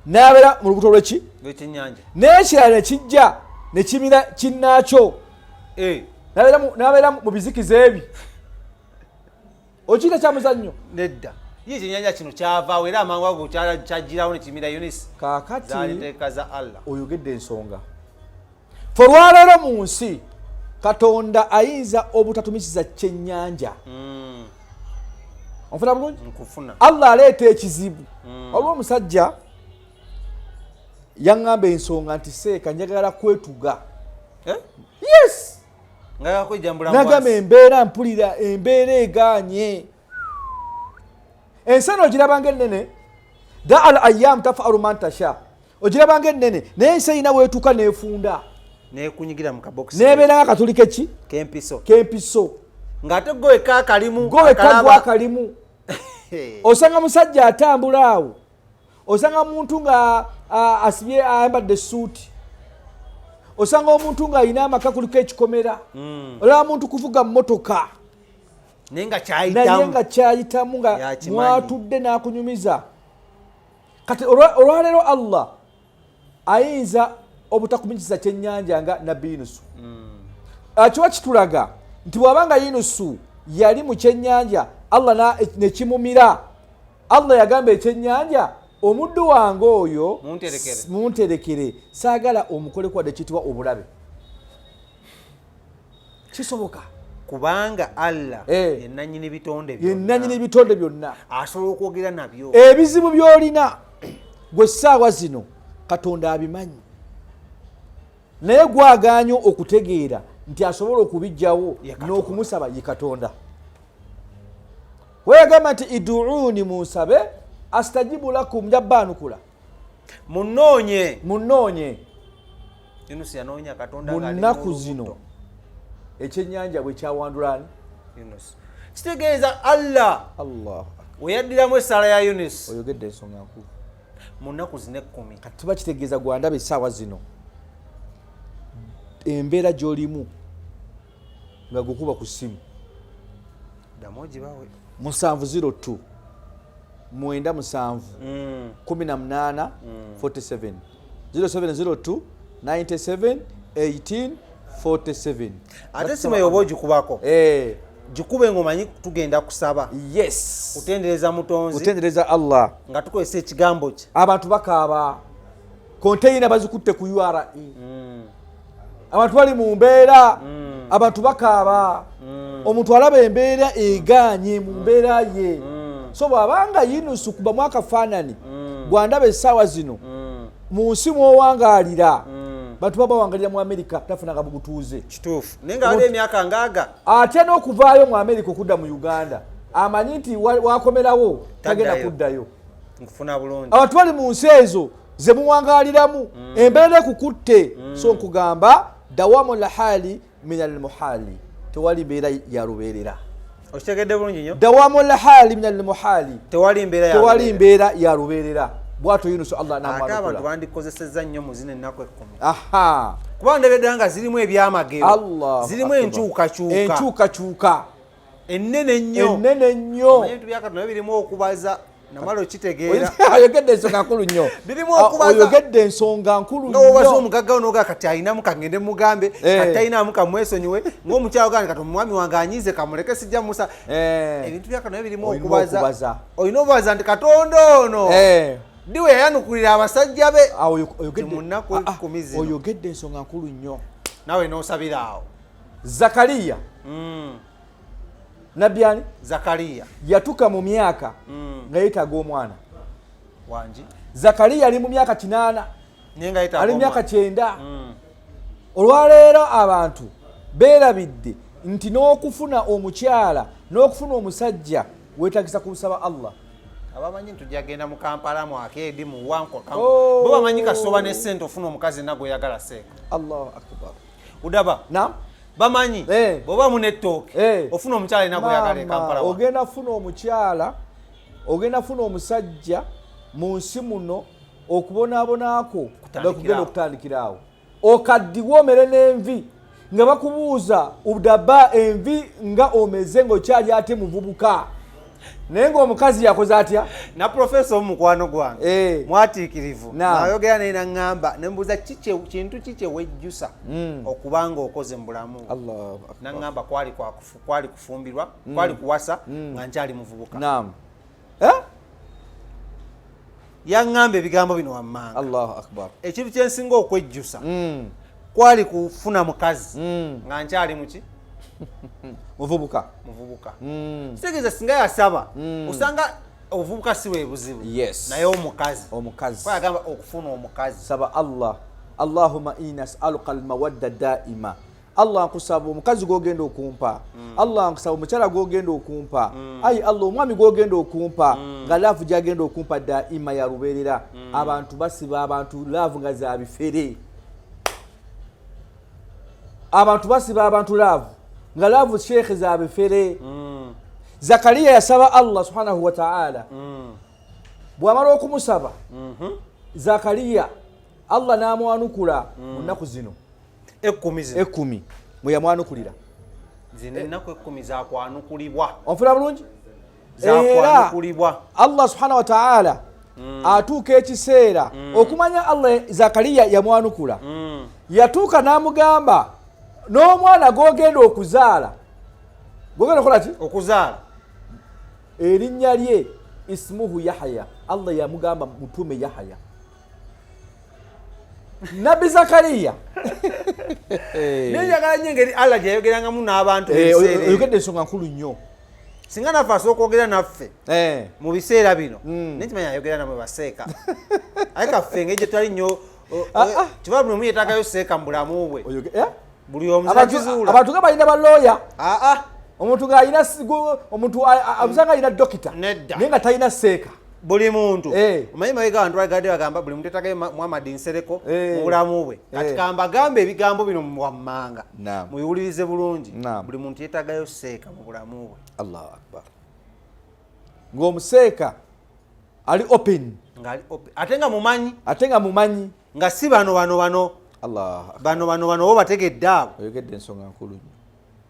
n'abeera mu lubuto lweki? Lwekyennyanja. N'ekirala ne kijja ne kimira kinnaakyo, Eh, n'abeera mu bizikiza ebi. Okiyita kyamuzannyo? Nedda, ye ekyennyanja kino kyavaawo era amangu ago kyagirawo ne kimira Yunisi. Kaakati Zaali nteeka za Allah. Oyogedde ensonga. Fe olwaleero mu nsi Katonda ayinza obutatumisiza kyennyanja. Onfuna bulungi? Nkufuna. Allah aleeta ekizibu. Waliwo omusajja yaŋŋamba ensonga nti, seeka, njagala kwetuga. Eh? Yes. Nga yakwejambula. Nagamba, embeera mpulira embeera eganye, ensi eno ogirabanga ennene, da al ayam tafalu man tasha, ogirabanga ennene, naye ensi erina weetuuka neefunda. Nekunyigira mu kabokisi. Nebeera nga katuli keki? Kempiso. Kempiso. Ng'ate gwe wekka akalimu. Gwe wekka. Akalaba. Gwakalimu. Osanga musajja atambula awo, osanga muntu nga asibye, ayambadde essuuti, osanga omuntu ng'alina amaka kuliko ekikomera, olaba muntu kuvuga mmotoka, naye nga naye kyayitamu nga kyayitamu nga Yakimanyi. mwatudde n'akunyumiza. Kati olwaleero Allah ayinza obutakumikiza kyennyanja nga nabbi Yunusu. Kiba kitulaga nti bw'abanga Yunusu yali mu kyennyanja, Allah nekimumira, Allah yagamba ekyennyanja, omuddu wange oyo Munterekere. Munterekere, saagala omukoleku wadde kiyitibwa obulabe. Kisoboka. Kubanga Allah Eh. yenanyini bitonde. Yenanyini bitonde byonna. Asobola okwogera nabyo. Ebizibu by'olina gwe essaawa zino Katonda abimanyi, naye gwaganye okutegeera nti asobola okubijjawo. Ye Katonda. N'okumusaba ye Katonda. Weyagamba nti iduuni, munsabe, astajibu lakum, njabbaanukula. Munoonye. Munoonye. Yunusi yanoonya Katonda Mu ng'ali nnaku mu zino lubuto. Ekyennyanja bwe kyawandulani. Yunus, kitegeeza Allah Allah weyaddiramu essaala ya Yunus. Oyogedde ensonga nkulu. Mu nnaku zino 10. Kati tuba kitegeeza gwandaba essaawa zino, embeera gy'olimu nga gukuba ku ssimu, Ddamu ogibawe. 702 97 18 47, 0702 97 18 47. Ate esimu eyo oba ogikubako, Eh, gikube ng'omanyi tugenda kusaba, yes, kutendereza mutonzi, kutendereza Allah, nga tukozesa ekigambo kye. Abantu bakaaba, konteyina bazikutte ku URA, abantu bali mu mbeera, abantu bakaaba, omuntu alaba embeera eganye mu mbeera ye. So bw'abanga Yunusu, kubamu akafaanani gwandaba essaawa zino mu nsi mw'owangaalira, bantu baba bawangalira mu Amerika, tafunanga mu butuuze. Kituufu, naye nga waliwo emyaka ngaaga. Atya n'okuvaayo mu Amerika okudda mu Uganda, amanyi nti wakomerawo tagenda Taddayo. kuddayo. Nkufuna bulungi. Abantu bali mu nsi ezo ze muwangaaliramu, embeera ekukutte. So nkugamba, dawamu lhali min almuhali, tewali mbeera ya lubeerera. Okitegedde bulungi nnyo. Dawamu lhali min almuhali, Tewali mbeera ya tewali lubeerera. mbeera ya lubeerera. Bwatyo Yunusu Allah Ate abantu namwanukula. bandikozesezza nnyo mu zino ennaku 10, Aha. kuba ndabye nga zirimu ebyamagero, Allah zirimu Akbar. enkyukakyuka Enkyukakyuka ennene ennyo. Ennene ennyo. Omanyi ebintu bya Katonda birimu okubaza. Namala okitegeera. Oyogedde ensonga nkulu nnyo. Birimu okubaza. Oyogedde ensonga nkulu Nga wobaza nnyo. Omugagga onoga kati alinamu kangende mugambe, kati talinamu kamwesonyiwe, ng'omukyalo gandi kati omwami wange anyiize kamuleke sijja musa. Ebintu byakano naye birimu Olina okubaza. okubaza. Olina okubaza nti Katonda ono ddi we yayanukulira abasajja be. Awo Nti mu nnaku 10 zino. Oyogedde ensonga nkulu nnyo. Naawe n'osabira awo. Zakariya, nabbi ani? Zakariya. Yatuka mu myaka nga yeetaaga omwana. Wangi. Zakariya ali mu myaka 8. Naye nga yeetaaga Ali mu myaka omwana. 90. Olwaleero abantu beerabidde nti n'okufuna omukyala n'okufuna omusajja weetagisa kumusaba Allah. Abamanyi nti tujja genda mu Kampala mu akeedi mu wanko Oh. bo bamanyi kasoba ne ssente ofuna omukazi na gweyagala seeka. Allahu akbar. Udaba. Naam. Bamanyi bw'oba mu n'ettooke ofuna omukyala ina gweyagala e Maama, Kampala wano. ogenda funa omukyala, ogenda funa omusajja mu nsi muno okubonaabonako Kutandikira kugenda awo. okutandikira awo. Okaddiwe omere n'envi nga bakubuuza udaba envi nga omeze ng'okyali ate muvubuka, naye ng'omukazi yakoze atya? Na profesa omukwano gwange mwatiikirivu nayogera naye naŋŋamba nembuuza kintu ki kye wejjusa okuba nga okoze mu bulamu bwo? Allahu akbar. Naŋŋamba kwali kufumbirwa, kwali kuwasa nga nkyali muvubuka. Naam. Yaŋŋamba ebigambo bino wammanga. Allahu akbar. Ekintu kye nsinga okwejjusa kwali kufuna mukazi nga nkyali muki? Muvubuka. Muvubuka. Kitegeeza singa yasaba osanga obuvubuka si bwe buzibu. Naye omukazi. Omukazi. Kwagamba okufuna omukazi. Saba Allah, Allahumma inni as'aluka almawadda daima. Allah nkusaba omukazi gw'ogenda okumpa. Allah nkusaba omukyala gw'ogenda okumpa. Ayi Allah omwami gw'ogenda okumpa nga laavu gy'agenda okumpa daima ya lubeerera. Abantu basiba abantu laavu nga za bifere. Abantu basiba abantu laavu nga laavu sheekhe za bifere. Zakariya yasaba Allah subhanahu wa ta'ala. Bw'amala okumusaba Zakariya Allah n'amwanukula mu nnaku zino 10 zino. 10 mwe yamwanukulira. Zino ennaku 10 zakwanukulibwa. Onfuna bulungi? Zakwanukulibwa. Era Allah subhanahu wa ta'ala atuuka ekiseera okumanya Allah Zakariya yamwanukula. Yatuuka n'amugamba n'omwana gw'ogenda okuzaala. Gw'ogenda okukola ki? Okuzaala. Erinnya lye ismuhu Yahya. Allah yamugamba mutume Yahya. Nabbi Zakariya. Naye njagala nnyo engeri Allah gye yayogerangamu n'abantu ebiseera ebyo. Oyogedde ensonga nkulu nnyo. Singa naffe asooka okwogera naffe mu biseera bino, naye kimanya ayogera namwe baseeka. Aye kaffe engeri gye tutali nnyo, kiba buli omu yeetaagayo seeka mu bulamu bwe. Buli omu kizuula. Abantu nga balina balooya. Omuntu ng'alina omuntu abusanga alina dokita. Nedda. Naye nga talina seeka. Buli muntu. Omanyi mabega abantu bagadde bagamba buli muntu yeetaagayo Muhammad Nsereko mu bulamu bwe. Kati kambagambe ebigambo bino wammanga. Mubiwulirize bulungi. Buli muntu yeetaagayo seeka mu bulamu bwe. Allahu Akbar. Ng'omuseeka ali open. Ng'ali open. Ate nga mumanyi. Ate nga mumanyi. Nga si bano bano bano. Allahu Akbar. Bano bano bano bo bategedde abo. Oyogedde ensonga nkulu nnyo.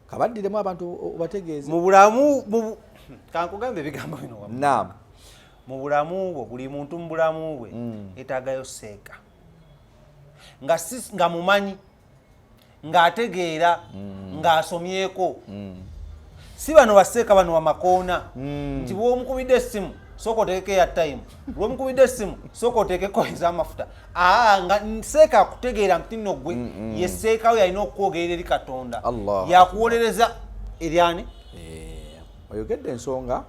Kabaddiremu abantu obategeeze. Mu bulamu, kankugambe ebigambo bino wammanga. Naam. Mu bulamu bwo, buli muntu mu bulamu bwe, yeetaagayo seeka. Nga si, nga mumanyi, ng'ategeera, ng'asomyeko. Si bano baseeka bano bamakoona. Nti bw'omukubidde essimu, sooka oteekeko eya time. Bw'omukubidde essimu, sooka oteekeko ez'amafuta. Nga seeka akutegeera nti nno ggwe, ye seeka we yalina okwogerera eri Katonda. Allah. Yakuwolereza eri ani? Oyogedde ensonga.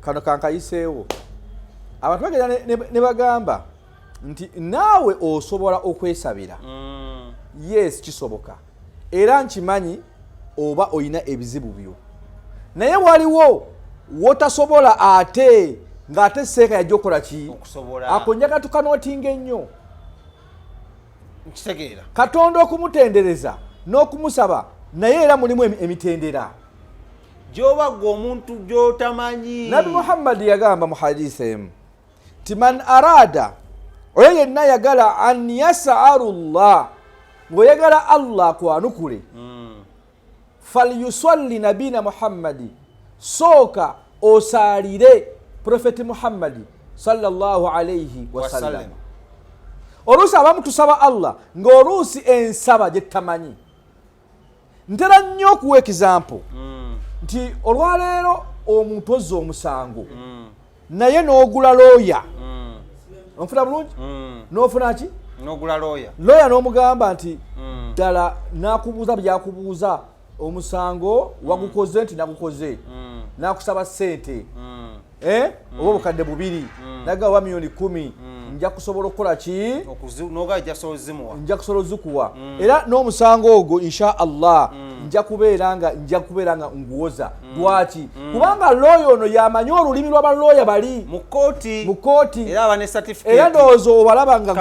Kano kankayiseewo. Abantu bagenda ne bagamba nti naawe osobola okwesabira. Yes, kisoboka. Era nkimanyi oba olina ebizibu byo. Naye waliwo wotasobola ate ng'ate seeka yajja okukola ki? Okusobola. Ako njagala tukanootinga ennyo. Nkitegeera. Katonda okumutendereza n'okumusaba naye era mulimu emitendera. Gy'oba ggwe omuntu gy'otamanyi. Nabbi Muhammad yagamba mu hadisi emu nti man arada, oyo yenna ayagala an yasalu Allah, ng'oyagala Allah akwanukule, falyusalli nabina Muhammadi, sooka osaalire Profeti Muhammadi sallallahu alaihi wasallam. Oluusi abamu tusaba Allah ng'oluusi ensaba gye tutamanyi. Ntera nnyo okuwa example nti olwaleero omuntu ozza omusango naye n'ogula looya, onfuna bulungi, n'ofuna ki? N'ogula looya. Looya n'omugamba nti ddala n'akubuuza byakubuuza, omusango wagukoze nti nagukoze, n'akusaba ssente oba obukadde 2, naga oba 10,000,000, nja kusobola okukola ki? Nja kusobola ozikuwa. Era n'omusango ogwo insha Allah nja kubeera nga nguwoza. Lwaki? Kubanga looya ono yamanyi olulimi lw'abalooya bali mu kkooti, era ndowooza obalaba nga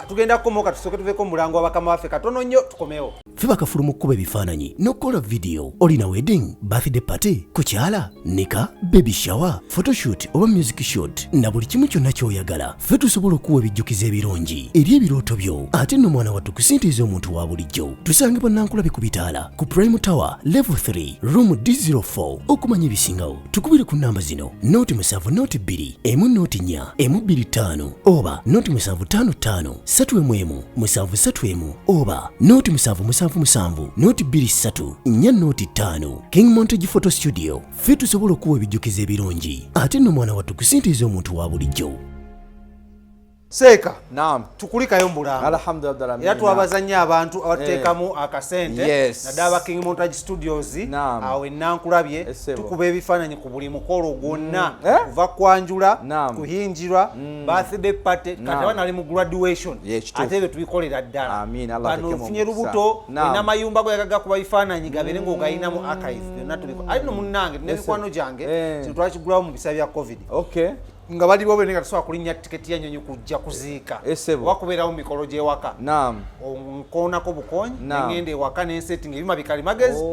tugenda kukomawo. Katusooke tuveeko omulango w'abakama baffe katono nnyo, tukomewo. Ffe bakafulu mu kkuba ebifaananyi n'okukola vidiyo. Olina wedding, birthday party, kukyala, nika, baby shower, photoshoot oba music shoot na buli kimu kyonna ky'oyagala. Ffe tusobola okuwa ebijjukizo ebirungi eri ebirooto byo, ate nno mwana wattu kusintiiza omuntu wa bulijjo. Tusangibwa Nankulabi ku bitaala ku Prime Tower level 3 room D04. Okumanya ebisingawo tukubire ku namba zino: 07 02 1 04 125 oba 0755 3 1 731 oba 0777 023 405. King Montage Photo Studio, ffe tusobola okuwa ebijjukizo ebirungi, ate nno mwana wattu kusintiiza omuntu wa bulijjo. Seeka, naam, tukulikayo mbulango. Alhamdulillah. Era twabaza nnyo abantu abateekamu akasente, naddala King Montage Studios awo Enankulabye. Tukuba ebifaananyi ku buli mukolo gwonna, kuva kwanjula, kuhinjirwa, birthday party, kati abaana bali mu graduation, ate ebyo tubikolera ddala. Bano ofunye lubuto, n'amayumba go yagaga kuba bifaananyi gabeere ng'ogayina mu archive, byonna tubikola. Ali no munnange n'emikwano gyange, kino twakigulawo mu biseera bya COVID. Nga bali bobe nga tusobola kulinnya tiketi ya nnyonyi kujja kuziika oba kubeerawo mu mikolo gy'ewaka. Nkoonako bukoonyi nengenda ewaka nensetinga ebyuma bikali magezi,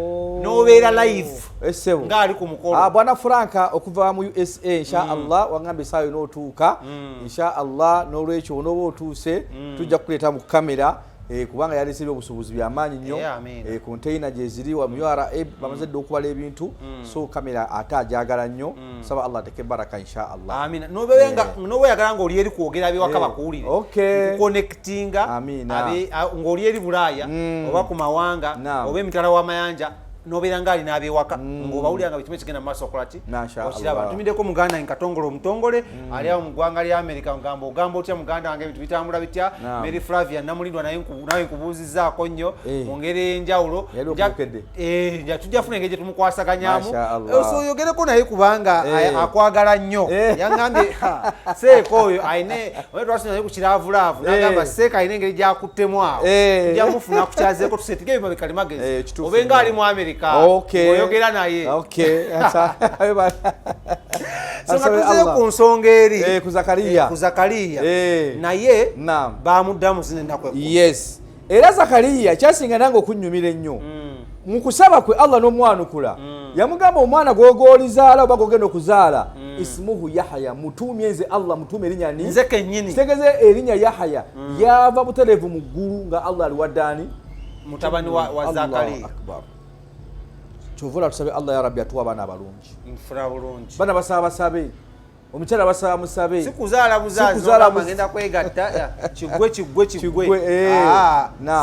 n'obeera live ng'ali ku mukolo. Bwana Franka okuva mu USA, insha Allah wangambye essaawa yonna otuuka, insha Allah. N'olwekyo onooba otuuse tujja kukuleeta mu kamera, kubanga yaleese ebyobusuubuzi byamaanyi nnyo, konteyina gyeziri mu URA, bamaze dda okubala ebintu, so kamera ate agyagala nnyo. Saba Allah ateke baraka insha Allah. Amina. N'oba oyagala ng'oli eri kwogera abyewaka bakuwulire, nkukonectinga ng'oli eri Bulaaya oba ku mawanga oba emitala w'amayanja, nobeera nga alina ab'ewaka ng'obawulira nga buli kimu ekigenda mu maaso okola ki okiraba. Ntumiddeko muganda wange Katongole omutongole ali awo mu ggwanga lya Amerika, ngamba ogamba otya muganda wange, ebintu bitambula bitya? Mary Flavia Namulindwa naye nkubuuzizzaako nnyo mu ngeri ey'enjawulo. Tujja funa engeri gye tumukwasaganyaamu, oyogereko naye kubanga akwagala nnyo. Yaŋŋambye Seeka oyo ayine twasonye naye ku kiraavulaavu, n'agamba Seeka alina engeri gy'akuttemu awo, tujja mufuna akukyazeeko tusetige ebyuma bikali magezi, obe nga ali mu Amerika oyogera naye. So nga tuzeeyo ku nsonga eri ku Zakariya, ku Zakariya naye bamuddamu zino ennaku ekkumi. Yes, era Zakariya kyasinga nange okunnyumira ennyo mu kusaba kwe Allah n'omwanukula, yamugamba omwana gw'ogolizaala oba gw'ogenda okuzaala ismuhu Yahaya, mutuumye nze Allah, mutuume erinnya ni nze kennyini. Kitegeeze erinnya Yahaya yava butereevu mu ggulu nga Allah aliwadde ani? Mutabani wa Zakariya. Kyova olaba tusabe Allah ya Rabbi atuwa abaana abalungi. Nfuna bulungi. Baana basaba basabe, omukyala basaba musabe. Si kuzaala buzaazi, ngenda kwegatta kigwe kigwe kigwe.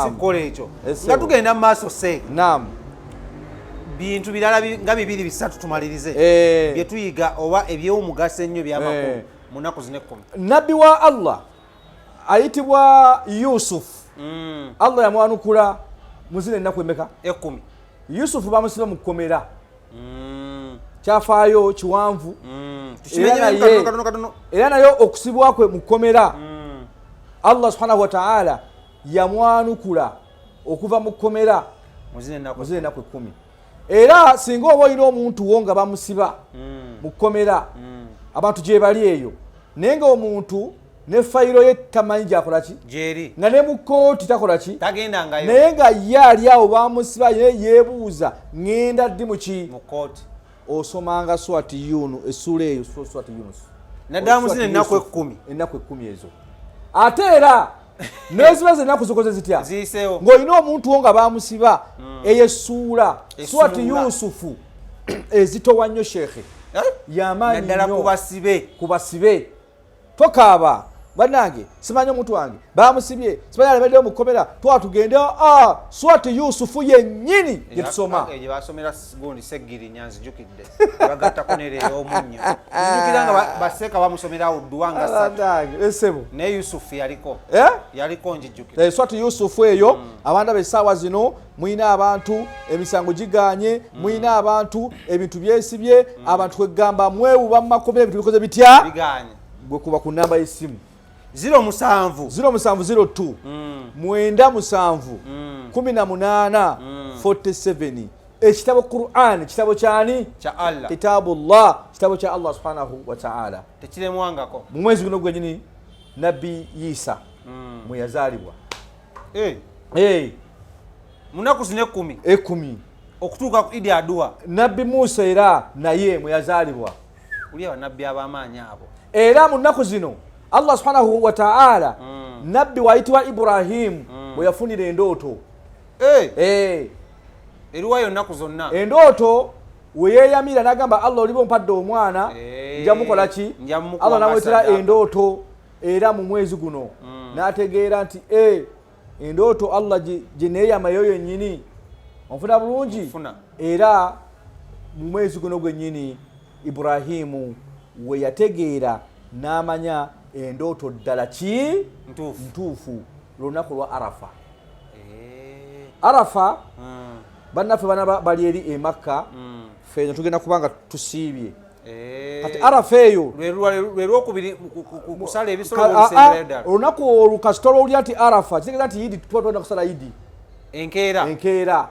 Sikukola ekyo. Nga tugenda mu maaso Seeka. Naam. Bintu birala nga 2 3 tumalirize. Bye tuyiga oba eby'omugaso ennyo by'amakulu mu nnaku zino ekkumi. Nabbi wa Allah ayitibwa Yusuf. Allah yamwanukula mu zino ennaku emeka? 10. Yusufu bamusiba mu kkomera. Kyafaayo kiwanvu. Era naye okusibwa kwe mu kkomera, Allah subhanahu wa ta'ala yamwanukula okuva mu kkomera mu zino ennaku 10. Era singa oba olina omuntu wo nga bamusiba mu kkomera, abantu gye bali eyo, naye nga omuntu ne fayiro ye tamanyi gyakola ki, nga ne mu kkooti takola ki, naye nga ye ali awo bamusiba, ye yeebuuza ŋŋenda ddi mu ki? Osomanga Surati Yunus, essuula eyo Surati Yunus naddala mu zino ennaku 10. Ennaku 10 ezo. Ate era neziba ennaku zikoze zitya ng'olina omuntu wo nga bamusiba, eyo essuula Surati Yusufu ezitowa nnyo Sheekhe. Yamaanyi Naddala nnyo. Kubasibe. Kubasibe. Tokaaba, bannange, simanyi omuntu wange bamusibye, simanyi alabaddeyo mu kkomera, twatugende Swati Yusufu yennyini gye tusoma. Gye basomera gundi Seggirinya, nzijukidde, bagattako nereera omunnyo, nzijukira nga baseeka bamusomera awo dduwa nga ssatu. Bannange, esebo. Naye Yusufu yaliko. Eh? Yaliko, njijjukira. Swati Yusufu eyo. Abantu abo essaawa zino mulina abantu emisango giganye, mulina abantu ebintu byesibye, abantu kwegamba mwewuba mu makomera, ebintu bikoze bitya? Biganye. Gwe kuba ku namba y'essimu. 07. 0702 97 18 47. Ekitabo Quran, kitabo kyani? Kya Allah. Kitabullah, kitabo kya Allah subhanahu wataala. Tekiremwangako. Mu mwezi guno gwenyini Nabbi Isa mwe yazaalibwa. Hey, Mu nnaku zino 10. 10. Okutuuka ku Idi Aduwa. Nabbi Musa era naye mwe yazaalibwa. Uli abannabbi ab'amaanyi abo. Era mu nnaku zino Allah subhanahu wataala nabbi wayitibwa Ibrahimu bwe yafunira endooto. Eh, Eriwayo ennaku zonna. Endooto weyeeyamira n'agamba Allah, oliba ompadde omwana, nja mukola ki? Nja mukuwa Allah namwetera nga saddaaka. Endooto era mu mwezi guno n'ategeera nti endooto Allah gye neeyamayo yennyini, onfuna bulungi? Nfuna. Era mu mwezi guno gwennyini Iburahimu we yategeera n'amanya endooto ddala ki? Ntuufu. Ntuufu. Lunaku lwa Arafa. Arafa, bannaffe bana bali eri e Makka, ffe tugenda kuba nga tusiibye. Kati Arafa eyo Lwe lwokubiri kusala ebisolo. Olusemberayo ddala. Olunaku olwo kasita olwowulira nti Arafa, kitegeeza nti Yidi, tuba tugenda kusala Yidi. Enkeera. Enkeera.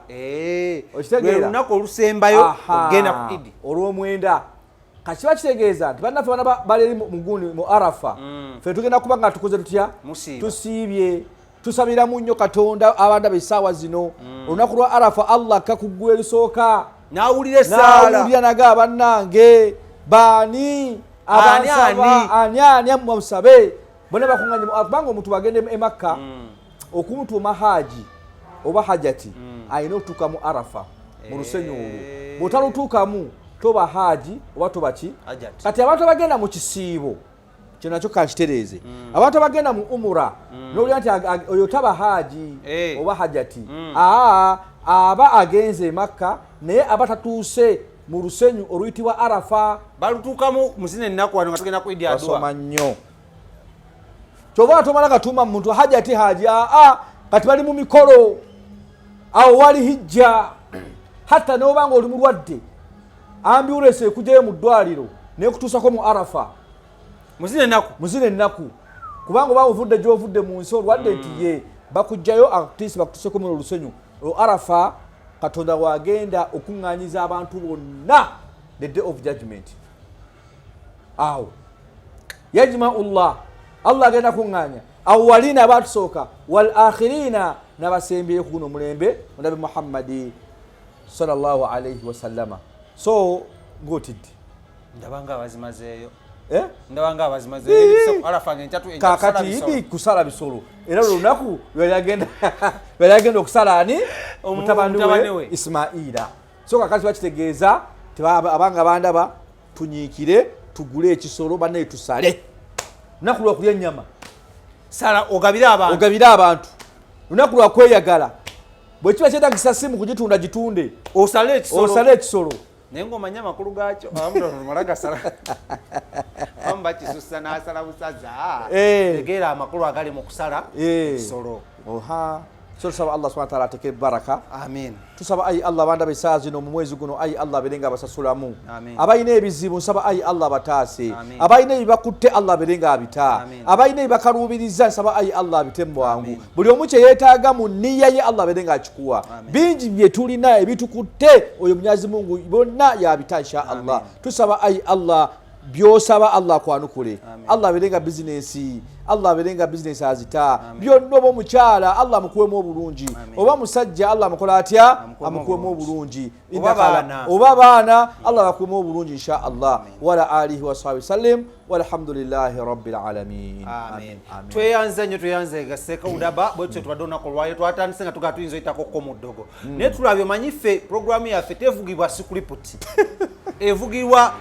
Okitegeera? Lwe lunaku olusembayo Aha. okugenda ku Idi. Olwomwenda. Kakiba kitegeeza nti bannaffe bana bali eri mugundi mu Arafa, ffe tugenda kuba nga tukoze tutya? Musiiba. Tusiibye, tusabiramu nnyo Katonda. Abantu abo essaawa zino, olunaku lwa Arafa, Allah akka ku ggulu erisooka. N'awulira essaala. Nawulira naga, bannange, baani Ani, abansaba? ani? Ani ani musabe? Bonna bakuŋŋanye kubanga omuntu bwagenda e Makka, okumutuuma haaji oba hajati, alina okutuuka mu Arafa mu lusenyu olwo. Bw'otalutuukamu toba haaji oba toba ki? Hajati. Kati abantu abagenda mu kisiibo, kino nakyo kankitereeze, abantu abagenda mu umura nolya nti oyo taba haaji oba hajati, aa aba agenze e Makka naye aba tatuuse mu lusenyu oluyitibwa Arafa. Balutuukamu mu zino ennaku wano nga tugenda ku Idi Basoma Aduwa. nnyo, kyova tomala gatuuma muntu hajati, haji. Aa, kati bali mu mikolo awo, wali hijja. Hatta noba nga oli mulwadde, ambulance ekugyayo mu ddwaliro nekutuusako mu Arafa. Mu zino ennaku. Mu zino ennaku, kubanga oba ovudde gyovudde mu nsi olwadde nti ye bakugjayo atiisi bakutuseko muno olusenyu olwo Arafa, Katonda wagenda okuŋŋanyiza abantu bonna, the day of judgment. Awo yajmau llah, Allah agenda kuŋŋaanya awalina abatusooka wal akhirina, n'abasembyeyo ku guno omulembe onabi Muhammadi sallallahu alaihi wasallama. So ng'otidde. Ndabanga abazimazeeyo. Eh? Ndabanga abazimazeeyo Arafa nga enkyatu. Kakati Idi kusala bisolo, era olwo lunaku lweyali agenda okusala ani? Mutabani Mutabani we we. Ismaila. So kakati bakitegeeza abanga bandaba, tunyiikire tugule ekisolo, bannaye, tusale lunaku lwakulya ennyama. Sala ogabire abantu. Ogabire abantu, lunaku lwakweyagala. Bwe kiba kyetagisa simu kugitunda, gitunde. Osale ekisolo. Osale ekisolo. Naye ng'omanyi amakulu gaakyo, abamu gasala, abamu bakisusa n'asala busaza. Tegeera amakulu agali mu kusala ekisolo. Oha, so tusaba Allah subhana wataala ateke baraka. Amin. Tusaba ayi Allah abandaba essaawa zino mu mwezi guno, ayi Allah abeere nga abasasulamu. Amin. Abalina ebizibu, nsaba ayi Allah abataase. Amin. Abalina ebibakutte, Allah abeere nga abita. Amin. Abalina ebibakaluubiriza, nsaba ayi Allah abite mu bwangu. Amin. Buli omu kye yeetaaga mu nniya ye, Allah abeere nga akikuwa. Amin. Bingi bye tulina ebitukutte, oyo Munyazi Mungu bonna yabita insha Allah. Tusaba ayi Allah, byosaba Allah akwanukule. Amin. Allah abeere nga bizinensi, Allah abeere nga bizinensi azita byonna. Oba omukyala, Allah amukuwemu obulungi. Amin. Oba musajja, Allah amukola atya? Amukuwemu Amukuwemu obulungi. obulungi. Oba baana. Oba baana, Allah bakuwemu obulungi insha Allah. Wala alihi wasahbihi sallim, walhamdulillahi rabbil alamin. Amin. Amin. Tweyanze nnyo, tweyanze gaseeka udaba. Bwetutyo tubadde olunaku olwayo, twatandise nga tugaa tuyinza oyitako ko mu ddogo, naye tulabye, omanyi ffe puroguramu yaffe tevugibwa script, evugibwa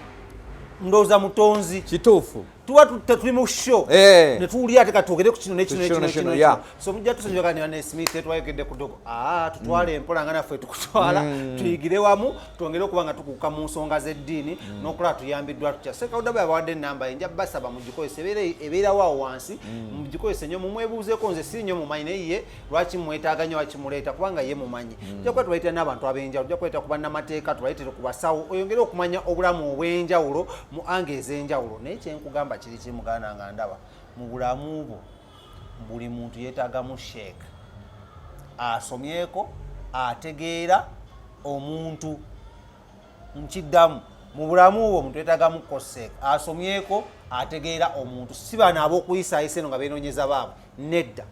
Ndowooza mutonzi. Kituufu. Tuba tuli mu show Eh. ne tuwulira ate katwogere ku kino nekino. Ku kino nekino nekino, nekino. So mujja tusonyiwa ne ne Smith, twayogedde ku dogo. Tutwale empola nga naffe tukutwala, tuyigire wamu, twongere okuba nga tukuuka mu nsonga z'eddiini n'okulaba tuyambiddwa tutya. Sekawuda bwe yabawadde enamba ye, nja basaba mugikozese, ebeerawo awo wansi, mugikozese nnyo, mumwebuuzeeko. Nze si nnyo mumanyi, naye ye lwaki mwetaaga nnyo, lwaki muleeta? Kubanga ye mumanyi. Tujja kuba tubayitira n'abantu ab'enjawulo, tujja kubayita ku bannamateeka, tubayitire ku basawo, oyongere okumanya obulamu obw'enjawulo mu ange ez'enjawulo. Naye kyenkugamba kiri kimuganda nga ndaba mu bulamu bwo, buli muntu yeetaagamu sheek asomyeko, ategeera omuntu. Nkiddamu, mu bulamu bwo omuntu yeetaagamu koseek asomyeko, ategeera omuntu, si bano ab'okuyisaayisa eno nga beenoonyeza baabwe. Nedda,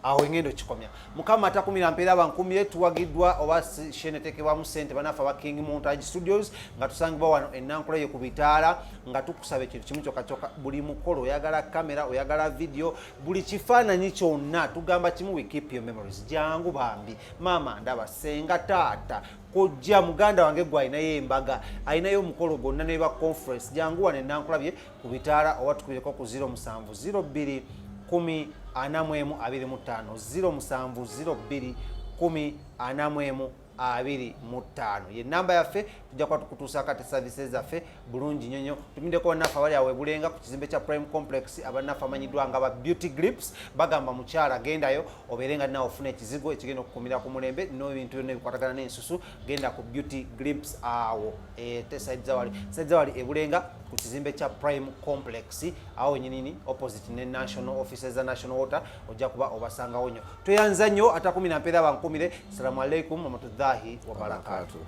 awo engendo kikomya. Mukama atakumira mpeera bankumire. Tuwagiddwa oba shenetekebwamu sente banaffe aba King Montage Studios, nga tusangibwa wano enankula ye ku bitaala, nga tukusaba ekintu kimu kyokka kyokka. Buli mukolo oyagala kamera, oyagala video, buli kifaananyi kyonna, tugamba kimu: we keep your memories. Jangu bambi, maama ndaba, senga, taata, kojja, muganda wange, gwe alinayo embaga, alinayo omukolo gwonna neba conference, jangu wano enankulabye ku bitaala, oba tukubireko ku 0702 10 41 25, 0702 10 41 25 ye namba yaffe. Tujja kuba tukutuusaako ate services zaffe bulungi nnyo nnyo. Tumindeko bannaffe abali awo ebulenga ku kizimbe kya Prime Complex, abannaffe amanyiddwa nga ba Beauty Grips. Bagamba mukyala gendayo obeere nga nawe ofuna ekizigo ekigenda okukumira ku mulembe n'ebintu byonna ebikwatagana n'ensusu. Genda ku Beauty Grips awo, te side zawali, side zawali ebulenga ku kizimbe kya Prime Complex, awo nyinini opposite ne national offices za National Water, ojja kuba obasangawo nnyo. Tweyanza nnyo, atakumira mpeera bankumire. Assalamu alaikum warahmatullahi wabarakatuh.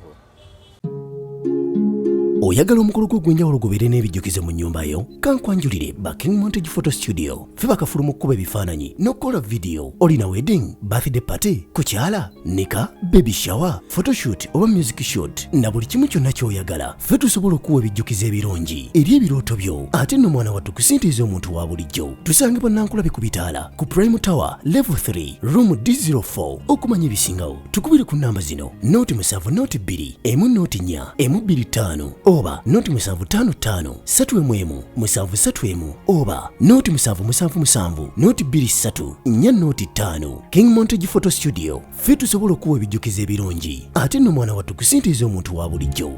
Oyagala omukolo gwo ogw'enjawulo gubeere n'ebijjukizo mu nnyumba yo? Kankwanjulire ba King Montage Photo Studio. Ffe bakafulu mu kkuba ebifaananyi n'okukola vidiyo. Olina wedding, birthday party, kukyala, nika, baby shower, photoshoot oba music shoot, na buli kimu kyonna ky'oyagala, ffe tusobola okuwa ebijjukizo ebirungi eri ebirooto byo. Ate nno mwana wattu, ku ssente ez'omuntu wa bulijjo. Tusangibwa Nankulabi ku bitaala ku Prime Tower level 3 room D04. Okumanya ebisingawo tukubire ku namba zino: 0 7 02 1 0 4 1 2 5, oba 0 7 5 5 3 1 1 7 3 1, oba 0 7 7 7 0 2 3 4 0 5. King Montage Photo Studio, ffe tusobola okuwa ebijjukizo ebirungi, ate nno mwana wattu, ku ssente ez'omuntu wa bulijjo.